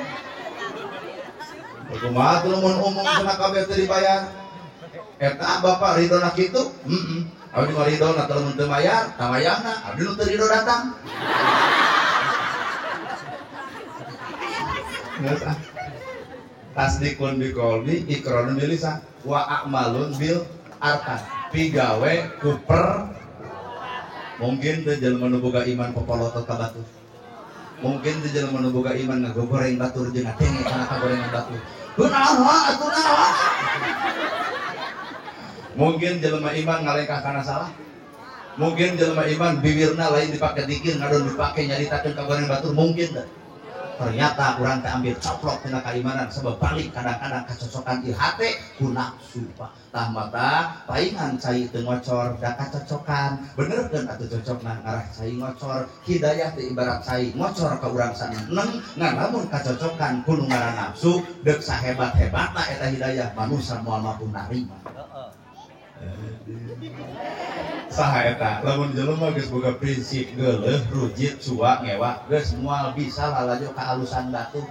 Kumaha tuh lamun umum cenah kabeh teu dibayar? Eta bapak ridona kitu? Heeh. Abdi mah ridona teu lamun teu mayar, tamayahna abdi nu teu ridho datang. Geus ah. Tasdikun bi qalbi, iqrarun bil lisan, wa a'malun bil arkan. Pigawe kuper mungkin teh jelema nu boga iman popolotot ka batur. Mungkin teh jelema nu boga iman ngagogoreng batur jeung ngadenge kana kagorengan batur. Kunaon atuh naon? Mungkin jelema iman ngalengkah kana salah. Mungkin jelema iman bibirna lain dipake dikir ngadon dipake nyaritakeun kagorengan batur mungkin teh. Ternyata urang teh ambil coplok tina kaimanan sebab balik kadang-kadang kacocokan ieu hate ku nafsu Pak. Tah mata paingan cai teu ngocor da kacocokan benerkeun atuh cocokna ngarah cai ngocor hidayah teh ibarat cai ngocor ka urang saneneng ngan lamun kacocokan ku nu ngaran nafsu deuk sahebat-hebatna eta hidayah manusa moal mampu narima. Saha eta lamun jelema geus boga prinsip geuleuh rujit cuak ngewa geus moal bisa lalajo kaalusan batur.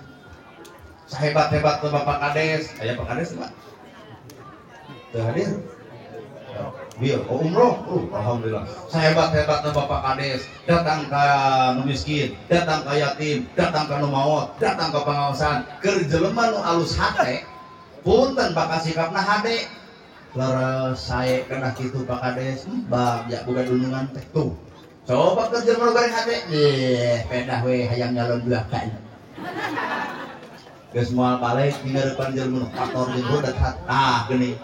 Sahebat-hebat teh Bapak Kades, aya Pak Kades teh Pak? Teu hadir? Bieu oh umroh, alhamdulillah. Sahebat-hebatna Bapak Kades datang ka nu miskin, datang ka yatim, datang ka nu maot, datang ka pangaosan. Keur jelema nu alus hate, punten bakal sikapna hade. Leres sae kana kitu Pak Kades, bab ya boga dunungan teh tuh. Coba keur jelema nu goreng hate, pedah we hayang nyalon dua kali. Geus moal balik dina depan jelema nu kotor jeung budak ah geuning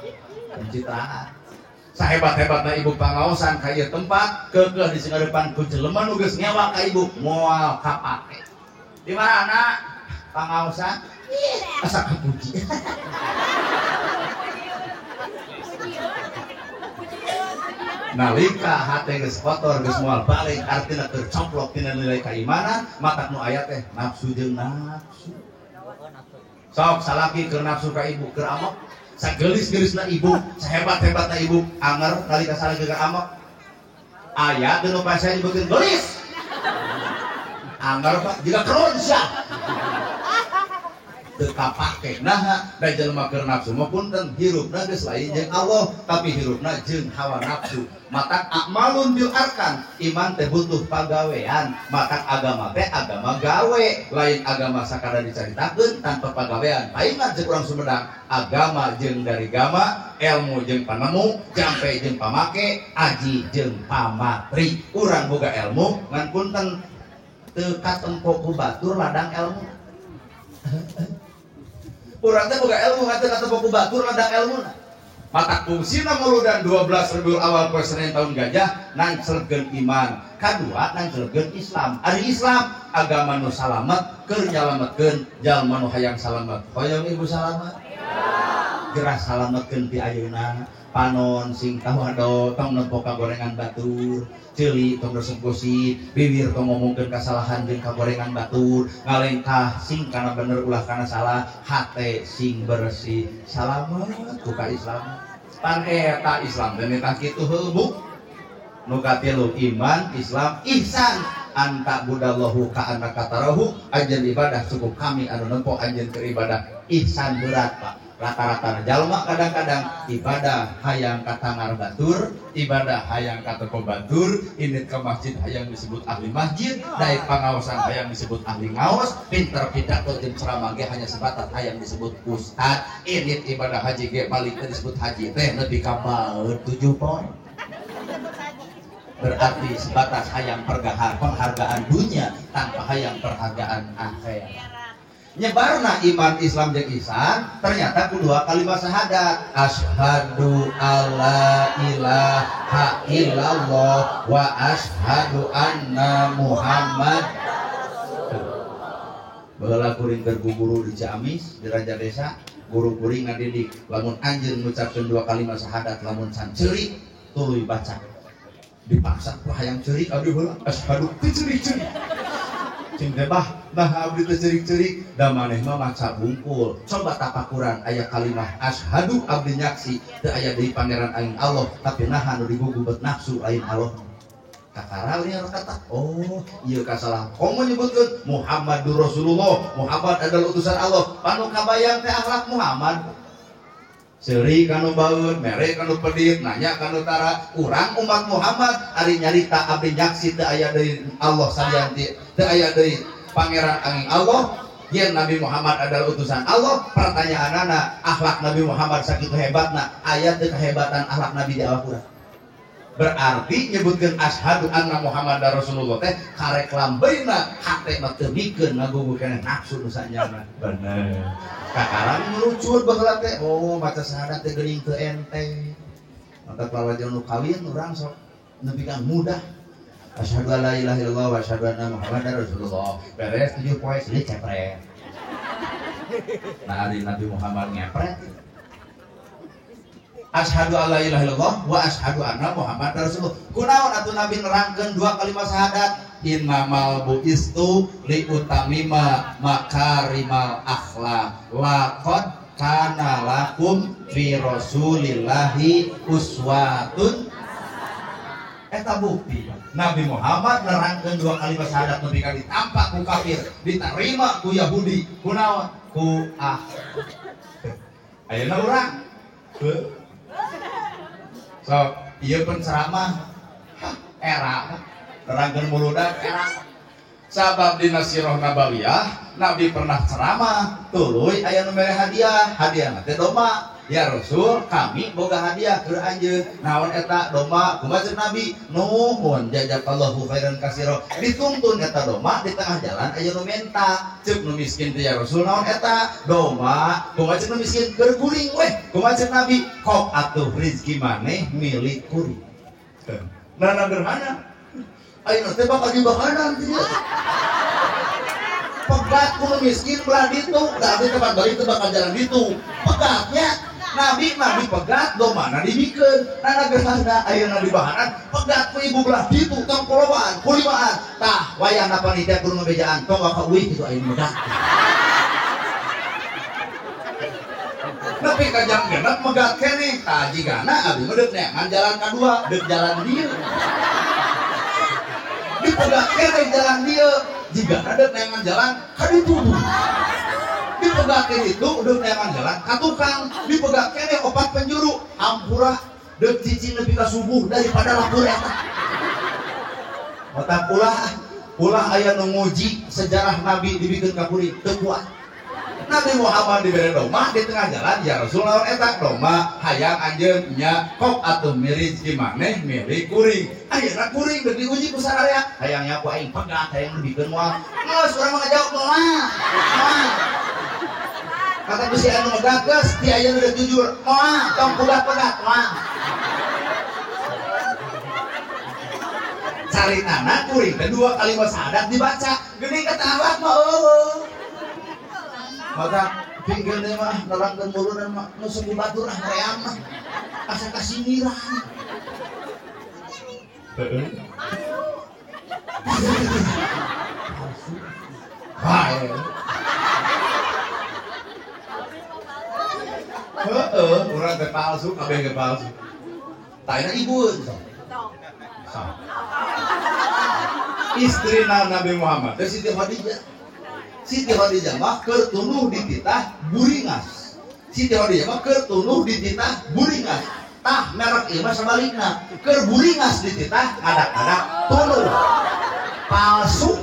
pencitraan. Sahebat-hebatna ibu pangaosan ka ieu tempat keukeuh di singgarepan ku jelema nu geus ngewa ka ibu moal kapake. Di mana pangaosan? Ih, asa kapuji. Nalika hate geus kotor geus moal balik artina keur coplok tina nilai keimanan matak nu aya teh nafsu jeung nafsu. Sok salaki keur nafsu ka ibu keur amok sagelis-gelisna ibu sahebat-hebatna ibu anger nalika salaki keur amok aya teu nu pasea nyebutkeun gelis anger Pak jiga keron sia teu kapake naha da jelema keur nafsu mah punten hirupna geus lain jeung Allah tapi hirupna jeung hawa nafsu. Matak a'malun bil arkan iman teh butuh pagawean matak agama teh agama gawe lain agama sakadar dicaritakeun tanpa pagawean. Paingan jeung urang Sumedang agama jeung dari gama ilmu jeung panemu jampe jeung pamake aji jeung pamatri. Urang boga ilmu ngan punten teu katempo ku batur ladang ilmu. Urang teh boga ilmu ngan teu katempo ku batur ladang ilmuna. Matak fungsina muludan 12 Rabiul Awal poe Senin tahun gajah nangcelkeun iman. Kadua nangcelkeun Islam. Ari Islam agama nu salamet keur nyalametkeun jalma nu hayang salamet. Hoyong ibu salamet? Gerah salametkeun ti ayeuna. Panon sing tawado tong nempo kagorengan batur, ceuli tong resep gosip, bibir tong ngomongkeun kasalahan jeung kagorengan batur, ngalengkah sing kana bener ulah kana salah, hate sing bersih. Salamet ku ka Islam. Pan eta Islam teh nitah kitu heuh bu. Nu katilu iman, Islam, ihsan. Anta budallahu ka annaka tarahu, anjeun ibadah cukup kami anu nempo anjeun keur ibadah. Ihsan berat Pak. Rata-rata jalma kadang-kadang ibadah hayang katangar batur, ibadah hayang kateko batur, indit ke masjid hayang disebut ahli masjid, daik pangaosan hayang disebut ahli ngaos, pinter pidato jeung ceramah ge hanya sebatas hayang disebut ustad, indit ibadah haji ge balik teh disebut haji teh nepi ka baeud 7 poe. Berarti sebatas hayang penghargaan dunia tanpa hayang penghargaan akhirat. Nyebarna iman Islam jeung ihsan ternyata kedua kalimat syahadat asyhadu alla ilaha illallah wa asyhadu anna Muhammad. Baheula kuring keur guru di Ciamis di Raja Desa guru kuring ngadidik lamun anjeun ngucapkeun dua kalimat syahadat lamun can ceurik tuluy baca dipaksa ku hayang ceurik abdi heula asyhadu teu ceurik-ceurik cing teh bah nah abdi teh ceurik-ceurik da maneh mah maca bungkul coba tapakuran aya kalimah asyhadu abdi nyaksi teu aya deui pangeran aing Allah tapi naha nu digugubet nafsu lain Allah kakara liar kata oh ieu kasalah komo nyebutkeun Muhammadur Rasulullah Muhammad adalah utusan Allah panu kabayang teh akhlak Muhammad Seuri kanu baeun, mere kanu pedit, nanya kanu tara. Urang umat Muhammad ari nyarita abdi nyaksi teu aya deui Allah salianti, teu aya deui pangeran angin Allah. Yen Nabi Muhammad adalah utusan Allah, pertanyaanana akhlak Nabi Muhammad sakitu hebatna, aya teu kehebatan akhlak Nabi di awak urang? Berarti nyebutkeun asyhadu anna Muhammadar Rasulullah teh karek lambeuna hate mah teu mikeun ngagugu keneh nafsu nu sanyana. Bener. Kakarang ngerucut baheula teh, oh maca syahadat teh geuning teu enteng. Maka lalajo nu kawin urang sok nepi ka mudah. Asyhadu alla ilaha illallah wa asyhadu anna Muhammadar Rasulullah. Beres 7 poe silih cepret. Nah ari Nabi Muhammad ngepret. Asyhadu alla ilaha illallah wa asyhadu anna Muhammadar Rasulullah. Kunaon atuh Nabi nerangkeun dua kalimat syahadat? Innamal buistu liutamima makarimal akhlak. Laqad kana lakum fi rasulillahi uswatun. Eta bukti Nabi Muhammad nerangkeun dua kalimat syahadat nepi ka ditampa ku kafir, diterima ku Yahudi. Kunaon? Ku ah. Ayeuna urang so, ieu penceramah era nerangkeun muludan era. Sabab dina sirah nabawiyah Nabi pernah ceramah tuluy aya nu mere hadiah, hadiahna teh domba. Ya Rasul, kami boga hadiah keur anjeun. Naon eta domba? Kumaha ceuk Nabi? Nuhun jazakallahu khairan katsira. Dituntun eta domba di tengah jalan aya nu menta. Ceuk nu miskin teh ya Rasul naon eta? Domba. Kumaha ceuk nu miskin? Keur kuring weh. Kumaha ceuk Nabi? Kok atuh rezeki maneh milik kuring. Nah, gerhana. Ayeuna teh bakal dibakaran teh. Pegat ku nu miskin belah ditu, da abdi tempat bari teh bakal jalan ditu. Pegatnya Nabi pegat domana dibikeun. Nana gerhana ayeuna dibahanan pegat ku ibu belah ditu tong kolobaan kulimaan. Tah wayahna panitia kudu ngabejaan tong waka uih kitu ayeuna megat. Nepi ka jam 6 megat keneh. Tah jigana abdi mah deuk neangan jalan kadua, deuk jalan dieu. Dipegat keneh jalan dieu, jigana deuk neangan jalan ka ditu. Dipegat itu deuk neangan jalan ka tukang, dipegat keneh opat penjuru, hampura deuk cicing nepi ka subuh daripada lapur eta. Otak ulah aya nu nguji sejarah Nabi dibikeun ka kuring teu kuat. Nabi Muhammad dibere domba di tengah jalan, ya Rasul naon eta domba hayang anjeun nya kok atuh milik maneh milik kuring. Ayeuna kuring deuk diuji ku sararea, hayangnya ku aing pegat hayang dibikeun moal. Geus urang mah ngajawab moal. Moal. Kata bisi anu megat geus ti ayeuna udah jujur, moal tong pegat-pegat moal. Caritana kuring teh dua kalimat syahadat dibaca, geuning kata akhlak mah eueuh. Maka pinggir teh mah nerangkeun muludan mah nu sepuh batur ah ream mah asa kasindiran. Heeh. Bae. Heeh, urang teh palsu, kabeh ge palsu. Taina ibu sok. Sok. Istrina Nabi Muhammad teh Siti Khadijah. Siti Khadijah mah keur tunuh dititah buringas. Siti Khadijah mah keur tunuh dititah buringas. Tah merek ieu mah sabalikna. Keur buringas dititah ngadak-ngadak tunuh. Palsu.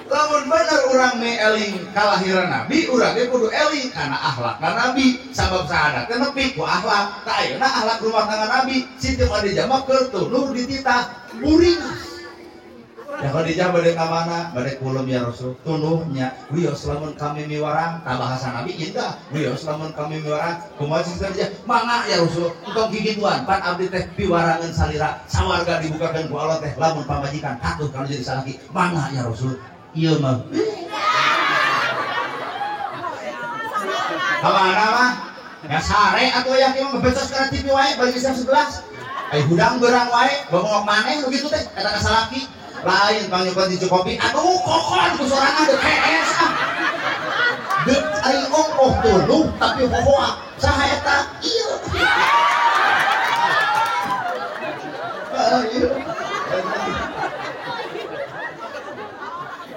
Lamun bener urang me eling kalahiran Nabi, urang ge kudu eling kana akhlakna Nabi. Sabab sahadat teh nepi ku akhlak. Tah ayeuna akhlak rumah tangga Nabi, Siti Khadijah mah keur tunuh dititah buringas. Ya Khadijah bade ka mana? Bade kulum ya Rasul. Tunuhnya wios lamun kami miwarang, tah bahasa Nabi indah. Wios lamun kami miwarang, kumaha Siti Khadijah? Mangga ya Rasul, entong kikituan pan abdi teh piwarangeun salira. Sawarga dibukakeun ku Allah teh lamun pamajikan patuh kana jadi salaki. Mangga ya Rasul. Ieu mah. Kamana mah? Ya sare atuh aya kieu mah bebecos kana TV wae bari jam 11. Ai hudang beurang wae, bongok maneh nu kitu teh eta ka salaki. Lain pangnyukeun ticu kopi, atuh kokon ku sorangan deuk hees ah. Deuk ai ongkoh tuluh tapi hohoa. Saha eta? Ieu. Heeh ieu.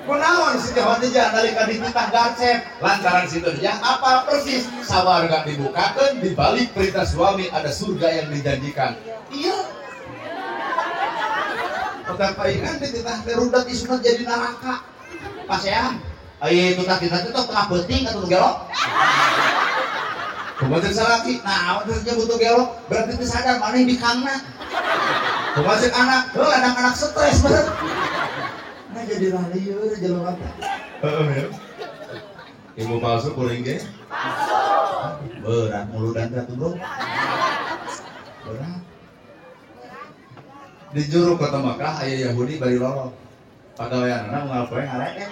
Kunaon Siti Siti Khadijah nalika dititah garcep lantaran Siti Khadijah apa persis sawarga dibukakeun di balik perintah suami ada surga yang dijanjikan. Iya. Petak paingan dititah teh rudat isuna jadi neraka. Pasean. Ai tutah titah teh tengah peuting atuh gelok. Kumaha cek salaki? Nah, awak teh butuh gelok, berarti teu sadar maneh bikangna. Kumaha cek anak? Heuh, anak-anak stres bener. Nah jadi lalieur jelema teh. Heeh ya. Ibu palsu kuring ge? Palsu. Berat muludan teh atuh, Bro. Berat. Di juru kota Makkah aya Yahudi bari lolong. Pagaweanna unggal poe ngareek.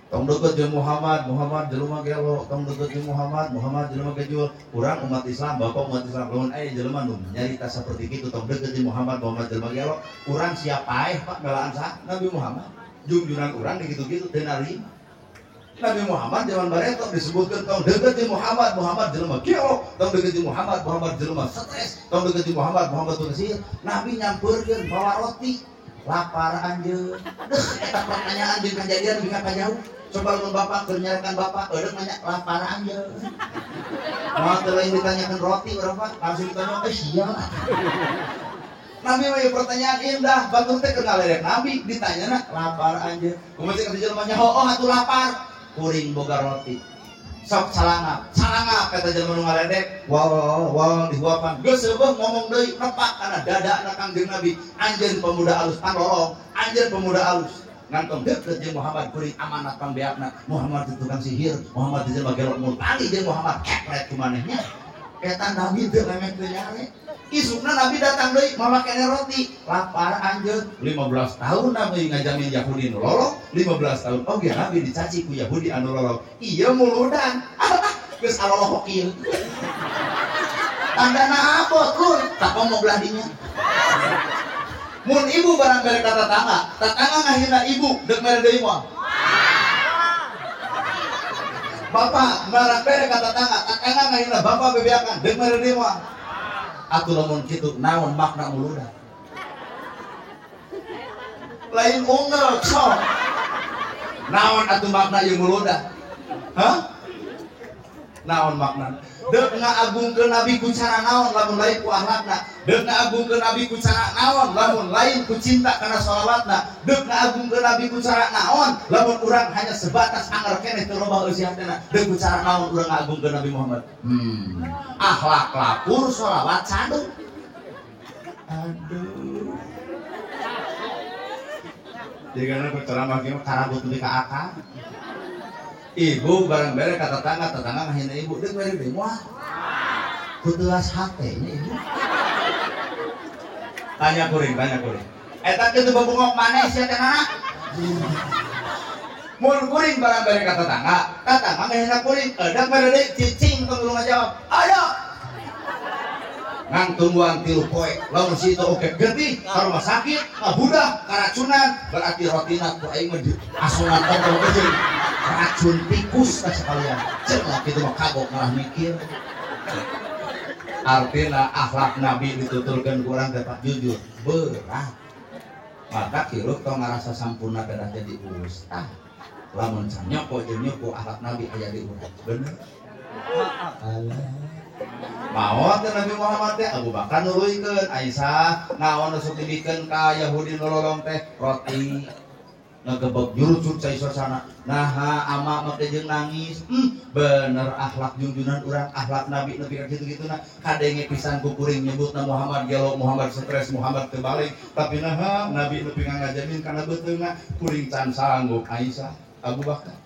Tong deukeut jeung Muhammad, Muhammad jelema gelo, tong deukeut jeung Muhammad, Muhammad jelema gejul. Urang umat Islam, bapak umat Islam, lamun aya jelema nu nyarita saperti kitu tong deukeut jeung Muhammad, Muhammad jelema gelo, urang siap paeh Pak belaan saha? Nabi Muhammad. Jungjunan urang dikitu-kitu teu narima. Nabi Muhammad zaman bareto disebutkeun tong deukeut jeung Muhammad, Muhammad jelema gelo, tong deukeut jeung Muhammad, Muhammad jelema stres, tong deukeut jeung Muhammad, Muhammad tukang sihir. Nabi nyampeurkeun bawa roti. Lapar anjeun. Deuh eta pertanyaan jeung kajadian bika kajauh. Coba lamun bapak keur nyarekan bapak, eureun nanya lapar anjeun. Moal teu lain ditanyakeun roti urang Pak, langsung ditanya eh sia. Nabi mah pertanyaan indah, batur teh keur ngalerek Nabi ditanyana lapar anjeun. Kumaha cek jelema nya hooh atuh lapar. Kuring boga roti. Sok salangap, salangap kata jelema nu ngaledek, wal wal dihuapan. Geus seueuh ngomong deui nepak kana dadana Kangjeng Nabi. Anjeun pemuda alus panglolong, anjeun pemuda alus. Ngantong deukeut jeung Muhammad kuring amanat pangbeakna. Muhammad itu tukang sihir, Muhammad itu jelema gelok mun tali jeung Muhammad kepret ku manehnya. Eta Nabi teu lemek teu nyare. Isukna Nabi datang deui mawa kene roti, lapar anjeun. 15 tahun Nabi ngajamin Yahudi nu lolong, 15 tahun oge Nabi dicaci ku Yahudi anu lolong. Ieu muludan. Ah, geus alolok kieu. Tandana abot lur, tak ngomong belah dinya. Mun ibu barang bere ka tetangga, tetangga ngahina ibu deuk mere deui moal. Bapak barang bere ka tetangga, tetangga ngahina bapak bebeakan deuk mere deui moal. Atuh lamun kitu naon makna muludan? Lain unggal sok. Naon atuh makna ieu muludan? Hah? Naon makna? Deuk ngaagungkeun Nabi ku cara naon lamun lain ku akhlakna? Deuk ngaagungkeun Nabi ku cara naon lamun lain ku cinta kana sholawatna? Deuk ngaagungkeun Nabi ku cara naon lamun urang hanya sebatas anger keneh teu robah eusi hatena? Deuk ku cara naon urang ngaagungkeun Nabi Muhammad? Akhlak lapur sholawat sadu. Aduh. Jigana ku ceramah kieu karagut nepi ka akar. Ibu barang bere ka tetangga, tetangga ngahina ibu, deuk mere deui moal. Ku teuas hate nya ibu. Tanya kuring, tanya kuring. Eta kitu bebungok maneh sia teh nana. Mun kuring barang bere ka tetangga, tetangga ngahina kuring, edak mere deui cicing tong nu ngajawab. Ayo. Ngan tungguan 3 poe, lamun si itu oke getih, ka rumah sakit, ngabudah, karacunan, berarti rotina ku aing mah asungan tongkol kecil. Racun tikus teh sekalian. Cek lah kitu mah kagok malah mikir. Artina akhlak Nabi dituturkeun ku urang teh Pak jujur, berat. Maka hirup tong ngarasa sampurna pedah jadi ustaz. Lamun can nyoko jeung nyoko akhlak Nabi aya di urang. Bener. Alah. Maot teh Nabi Muhammad teh Abu Bakar nuluykeun Aisyah naon nu sok dibikeun ka Yahudi nu lolong teh roti ngegebeg jurucut cai sosana naha ama make jeung nangis bener akhlak junjunan urang akhlak Nabi nepi ka kitu-kituna kadenge pisan ku kuring nyebutna Muhammad gelo Muhammad stres Muhammad teu balik tapi naha Nabi nepi ka ngajamin kana beuteungna kuring can sanggup Aisyah Abu Bakar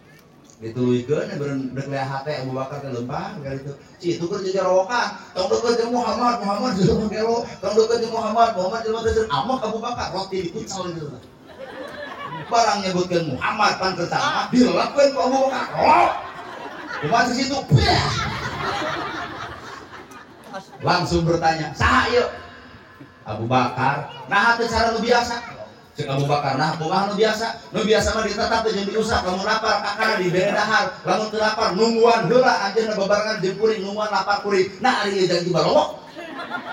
dituluykeun beureun deuk lea hate Abu Bakar teh lempang ka ditu ci itu keur jajarawokan tong deukeut jeung Muhammad Muhammad jelema gelo tong deukeut jeung Muhammad Muhammad jelema teh amok Abu Bakar roti dikucal gitu barang nyebutkeun Muhammad pan kertama dilelapkeun ku Abu Bakar kumaha di situ langsung bertanya saha ieu Abu Bakar naha teu cara nu biasa Cek Abu Bakar nah kumaha nu biasa? Nu biasa mah ditetap teh jeung diusap lamun lapar kakana dibere dahar, lamun teu lapar nungguan heula anjeunna babarengan jeung kuring nungguan lapar kuring. Nah ari ieu janji balowok.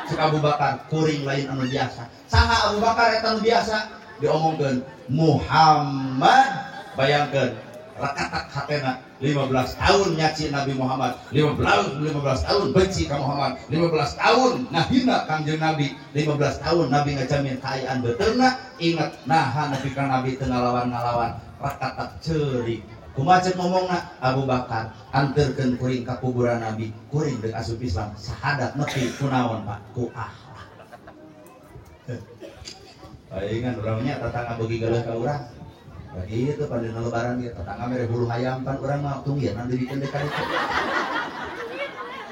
Cek Abu Bakar kuring lain anu biasa. Saha Abu Bakar eta nu biasa? Diomongkeun Muhammad bayangkeun Rakatak hatena 15 tahun nyaci Nabi Muhammad, 15 tahun benci ka Muhammad, 15 tahun ngahina Kangjeng Nabi, 15 tahun Nabi ngajamin kaayaan beteuna, ingat naha nepi ka Nabi teu ngalawan-ngalawan, rakatak ceurik. Kumaha ceuk ngomongna Abu Bakar, anterkeun kuring ka kuburan Nabi, kuring deuk asup Islam, sahadat nepi kunaon Pak? Ku akhlak. Palingan urangnya tetangga beuki geuleuh ka urang. Begitu pada lebaran dia tetangga mere bulu hayam pan urang mah tunggian dibikeun deui ka ditu.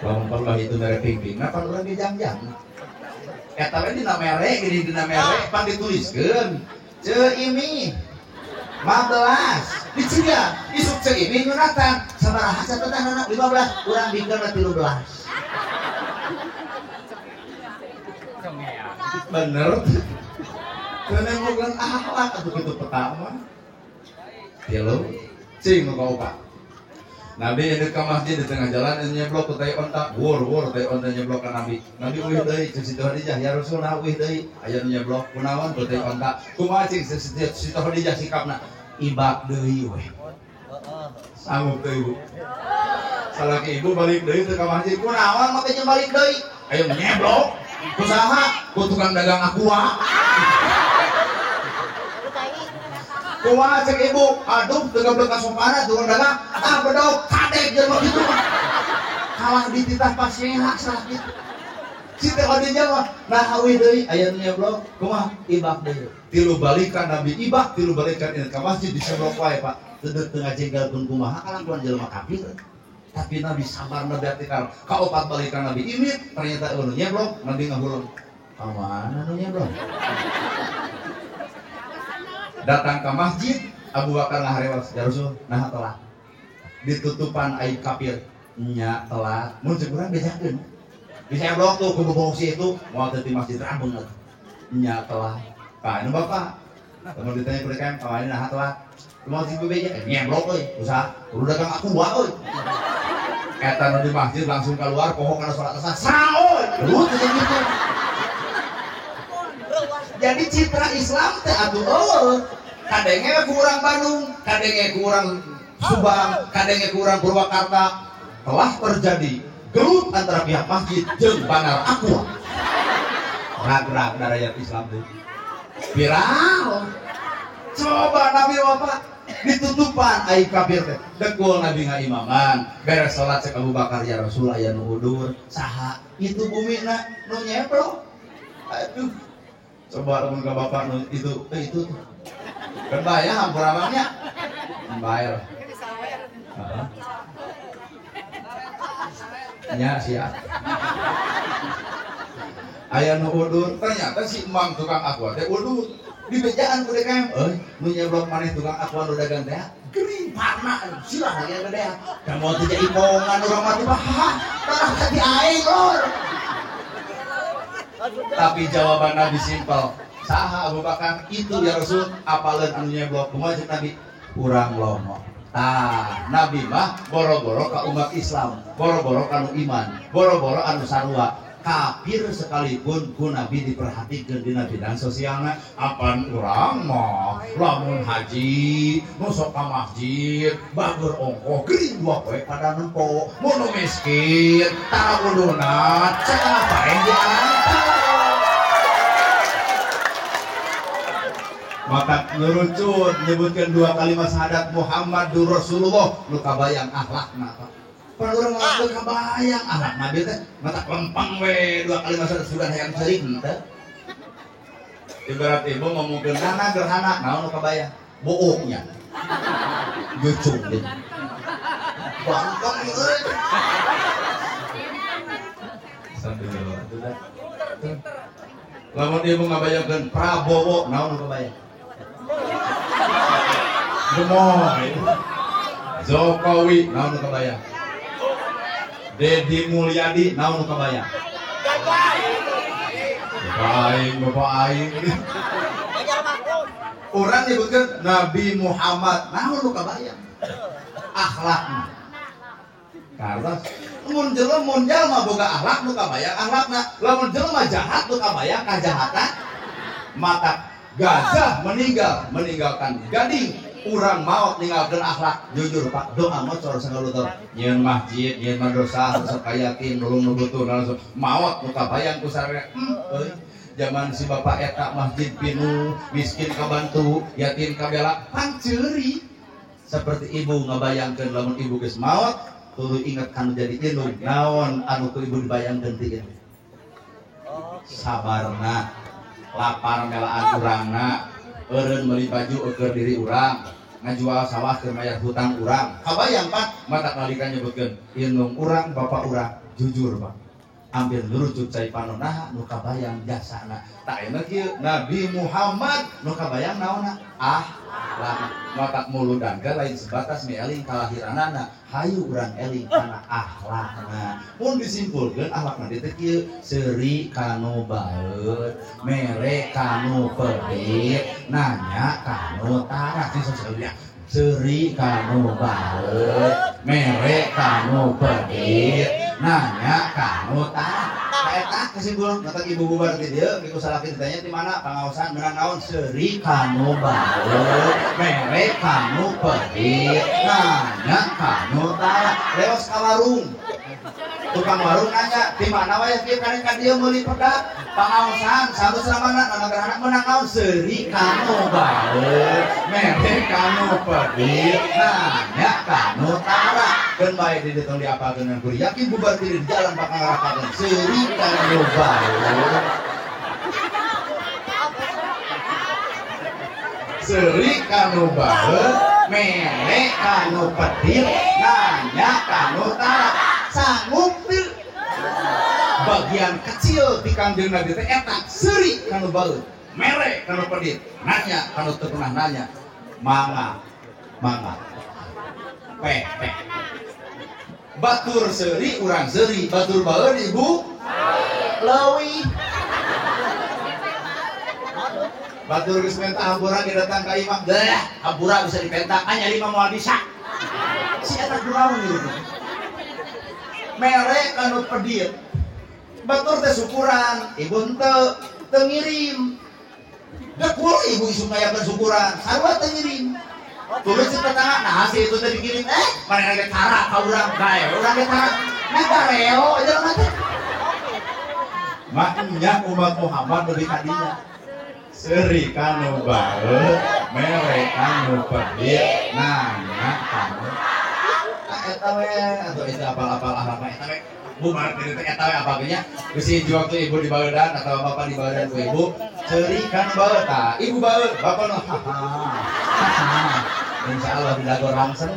Lamun perlu itu mere pingping, nah pan urang ge jangjang. Eta we dina mere, gini dina mere pan dituliskeun. Ceu Imi 15 diciga isuk Ceu Imi nyunatan sabaraha catetanana 15 urang bikeunna 13. Bener. Teu nengok akhlak atuh kitu peta mah. Tilu, cing nu kaopat. Nabi indit ka masjid di tengah jalan nyeblok ku tai onta, wur wur tai onta nyeblok ka Nabi. Nabi uih deui ceuk Siti Khadijah, ya Rasul nah uih deui. Aya nu nyeblok kunaon ku tai onta. Kumaha cing Siti Khadijah sikapna? Ibak deui we. Sanggup teu ibu? Salaki ibu balik deui teu ka masjid, kunaon mah teh balik deui? Ayo nyeblok. Ku saha? Ku tukang dagang aqua. Kumaha cek ibu, aduh teu gablek kasopana tukang dagang, ah bedog kadek jelema kitu mah. Kalah dititah pasieha salah kitu. Siti Khadijah mah nah euy deui aya nu nyeblok, kumaha ibak deui. Tilu balikan Nabi ibak, tilu balikan ieu ka masjid diseblok wae Pak. Teu teu ngajenggalkeun kumaha kalakuan jelema kafir. Tapi Nabi sabar Nabi atikar. Kaopat balikan Nabi imit, ternyata nu nyeblok, Nabi ngahuleng. Ka mana nu nyeblok? Datang ke masjid, Abu Bakar ngaharewas, ya Rasul, nah telat. Ditutupan aib kafir, nya telat. Mun ceuk urang bejakeun. Bisa blok tuh kudu bongsi itu, moal teu di masjid rampung atuh. Nya telat. Ka anu bapak? Lamun ditanya ku DKM, ka mana nah telat. Kumaha sih bebeja? Nyeblok euy, usaha kudu dagang aku wae euy. Eta nu di masjid langsung keluar poho kana salat asar. Saoy, lu teh gitu. Jadi citra Islam teh atuh eueuh. Kadenge ku urang Bandung, kadenge ku urang Subang, kadenge ku urang Purwakarta, telah terjadi gelut antara pihak masjid jeung bandar aqua. Rag-rag rakyat Islam teh. Viral. Coba Nabi Bapak ditutupan aib kafir teh. Dekul Nabi ngaimaman, beres salat cek Abu Bakar ya Rasul aya nu udur, saha itu bumina nu nyeblok. Aduh. Coba lamun ka bapak nu itu itu tuh. Kan bahaya hampura abangnya. Bayar. Heeh. Nya siap. Aya nu udur, ternyata si emang tukang aqua teh udur. Di bejaan ku DKM, euy, nu nyeblok maneh tukang aqua nu dagang teh, geuning parna, sirah lagi gede. Da moal teh ipongan urang mah teh tarah ka di aing lur. Tapi jawaban Nabi simpel. Saha Abu Bakar? Itu ya Rasul, apaleun anu nyeblok? Kumaha ceuk Nabi? Urang lomo. Tah, Nabi mah boro-boro ka umat Islam, boro-boro ka nu iman, boro-boro anu sarua. Kafir sekalipun ku Nabi diperhatikeun dina bidang sosialna. Apan urang mah lamun haji, nu sok ka masjid, bager ongkoh geuring dua poe pada nempo, mun nu miskin, tara wuduna, satengah bae diantar. Maka ngerucut nyebutkan dua kalimat syahadat Muhammadur Rasulullah nu kabayang akhlakna Pak. Pan urang mah teu kabayang akhlak Nabi teh mata lempeng we dua kalimat syahadat sudah hayang ceurik teh. Ibarat ibu ngomongkeun nana gerhana naon nu kabayang? Booknya. Jucung deui. Bangkong euy. Sambil atuh dah. Lamun ibu ngabayangkeun Prabowo naon nu kabayang? Gemoy. Jokowi naon nu kabayang? Deddy Mulyadi naon nu kabayang? Bapak aing, bapak aing. Urang nyebutkeun Nabi Muhammad naon nu kabayang? Akhlakna. Karena mun jelema mun jalma boga akhlak nu kabayang akhlakna, lamun jelema jahat nu kabayang kajahatan. Mata gajah meninggal meninggalkan gading. Urang maot ninggalkeun akhlak jujur Pak doa mocor sangalutur nyieun masjid nyieun madrasah resep ka yatim nulung nu butuh langsung maot nu kabayang ku sararea euy zaman si bapak eta masjid pinuh miskin kabantu yatim kabela panceuri seperti ibu ngabayangkeun lamun ibu geus maot tuluy inget kanu jadi indung naon anu ku ibu dibayangkeun ti ieu sabarna lapar melaan urangna eureun meuli baju eueur diri urang ngajual sawah keur mayar hutang urang kabayang Pak mata nalika nyebutkeun indung urang bapak urang jujur Pak ambil nurucut cai panonaha nu kabayang jasana tak enak kieu Nabi Muhammad nu kabayang naonna akhlak matak muludan ge lain sebatas mieling kalahiranana hayu urang eling kana akhlakna mun disimpulkeun akhlakna teh kieu seuri kanu baeut mere kanu pedit nanya kanu tara sih seuri kanu baeut mere kanu pedit nanya kanu tara eta kesimpulan kata ibu bubar di dieu ku salaki ditanya di mana pangaosan menang naon seuri kanu baeut mere kanu pedit nanya kanu tara leos ka warung tukang warung nanya di mana wae kieu karen ka dieu meuli pedak pangaosan satu samana nama gerhana menang naon seuri kanu baeut mere kanu pedit nanya kanu tara keun bae di dieu tong diapalkeun ku yakin bubar diri di jalan bakal ngarapakeun seuri kanu baeut seuri kanu baeut mere kanu pedit nanya kanu tara sanggup teu bagian kecil di Kangjeng Nabi teh eta seuri kanu baeut mere kanu pedit nanya kanu teu pernah nanya mangga mangga pe pe batur seuri urang seuri batur baeut ibu leuwih batur geus menta hampura ge datang ka imam deh hampura bisa dipenta anya lima moal bisa si eta kunaon ieu mere kanu pedit batur teh syukuran ibu henteu teu ngirim dekul ibu isuk ngayakeun syukuran sarua teu ngirim tuluy si tetangga nah si itu teh dikirim manehna ge tara ka urang bae urang ge tara nah gareo jelema teh maknya umat Muhammad lebih kadinya seuri kanu baeut mere kanu pedit nanya kanu eta we atau itu apal-apal akhlakna eta we bubar teh eta we apal nya bisi waktu ibu di baeudan atau bapak di baeudan ku ibu seuri kanu baeut tah ibu baeut bapak nu haha insyaallah didago rangseng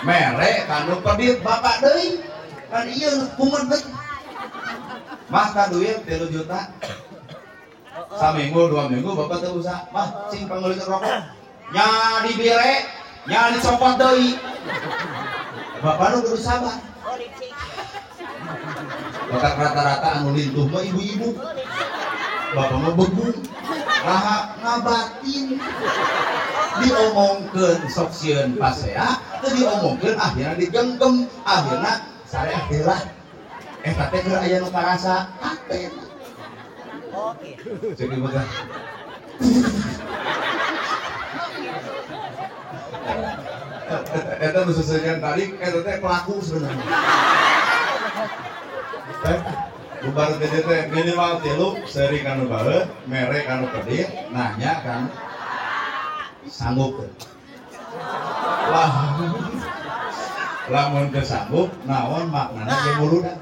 mere kanu pedit bapak deui kan ieu pungut deui mah ka duit 3 juta saminggu 2 minggu bapak teu usah mah sing pangeulikeun rokok nya dibere nya dicopot deui bapak nu kudu sabar bakat rata-rata anu lintuh mah ibu-ibu bapak mah begung raha ngabatin diomongkeun sok sieun pasea teu diomongkeun akhirna digenggem akhirna sareah heula eta teh keur aya nu karasa hatena oke ceuk ibu teh eta nu seseurian tadi eta teh pelaku sebenarnya teh bubar teh teh minimal 3 seuri kanu baeut mere kanu pedit nanya kanu sanggup lah lamun teu sanggup naon maknana ge muludan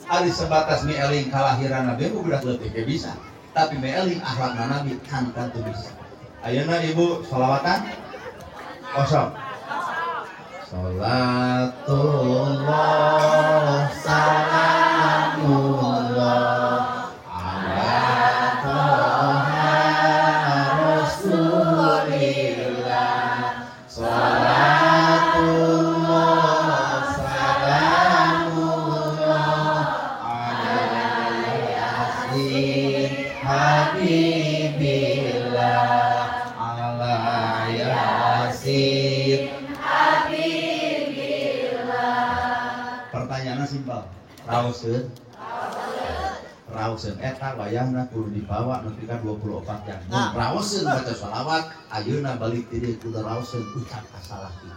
ari sebatas mieling kalahiran Nabi budak leutik ge bisa tapi mieling akhlakna Nabi kan teu bisa ayeuna ibu sholawatan kosong Salatullah salamullah ala Toha Rasulillah salatullah salamullah ala Yasin Habibillah ala Yasin. Pertanyaannya simpel. Raoseun. Raoseun eta wayahna kudu dibawa nepi ka 24 jam. Mun raoseun baca sholawat, ayeuna balik ti dieu kudu raoseun ucap kasalah kieu.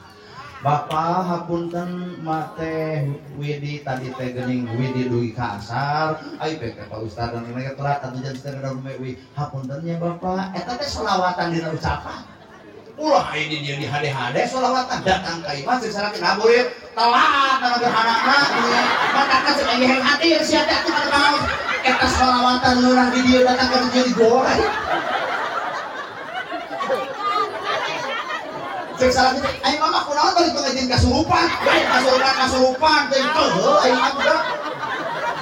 Bapak hapunten mate widi tadi teh geuning widi dugi ka asar, ai teh Pak Ustaz dan mereka telat atuh jam setengah rume wi. Hapunten nya Bapak, eta teh sholawatan dina ucapan. Ulah ini dia di hade-hade sholawatan datang ka imah jeung salaki ngaburit telat kana gerhanana matakan cek aing hadir sia teh atuh kana naon eta sholawatan lurah di dieu datang ka dieu digoreng cek salaki teh aing mama kunaon balik pengajian kasurupan bae kasurupan teh heuh aing mah budak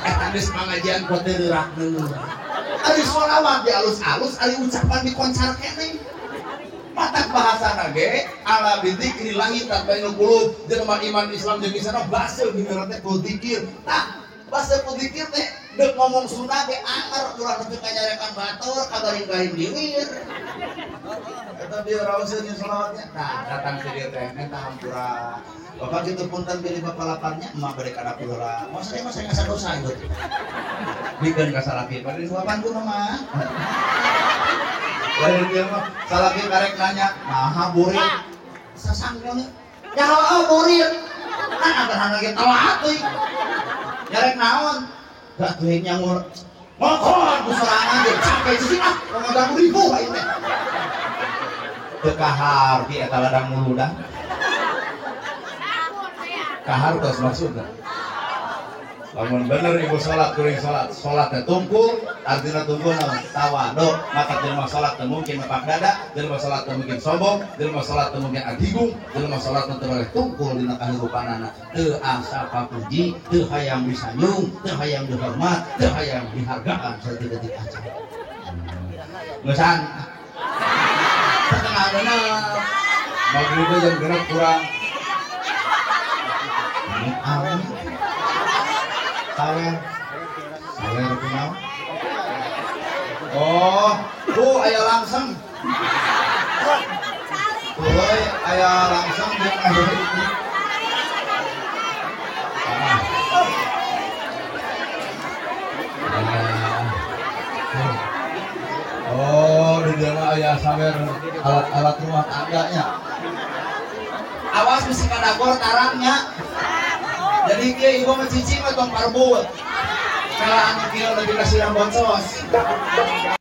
eta geus pangajian kote leurak leurak ari sholawat di alus-alus ari ucapan dikoncar keneh matak bahasa nage ala bidzikrillahi tatma'innul qulub jelema iman Islam jeung sana basa bener teh ku zikir tah basa ku zikir teh deuk ngomong Sunda ge anger ulah nepi ka nyarekan batur kagaring-garing diwir eta bieu raoseun jeung sholawatnya tah datang ka dieu teh minta hampura bapak kitu punten bilih bapak laparnya emak bade kana heula masa mah saya ngasa dosa ieu bikeun ka salaki bade disuapan ku mah lain dia mah salaki karek nanya naha burit sasangkeun ya heueuh burit nah agan ge telat euy nyarek naon da teuing nyangur ngokon ku sorangan ge capek sih ah ngaganggu ribu aing teh teu kahar di eta ladang muludan kahar tos maksudna lamun bener ibu salat kuring salat salatnya tungkul artinya tungkul naon tawadu maka jelema salat teu mungkin mepak dada jelema salat teu mungkin sombong jelema salat teu mungkin agigung jelema salat teu boleh tungkul dina kahirupanana teu asa papuji teu hayang disanjung teu hayang dihormat teu hayang dihargaan saeutik-eutik acan geusan setengah genep Maghrib jam genep kurang amin. Sawer, sawer kunaon? Oh, bu aya langsung. Tuh, aya langsung jeung aya itu. Oh, di dalam aya sawer alat-alat rumah tangganya. Awas bisi kadagor tarangnya. Jadi kieu ibu mah cicing mah tong parbut. Kalau anu kieu lebih kasihan boncos.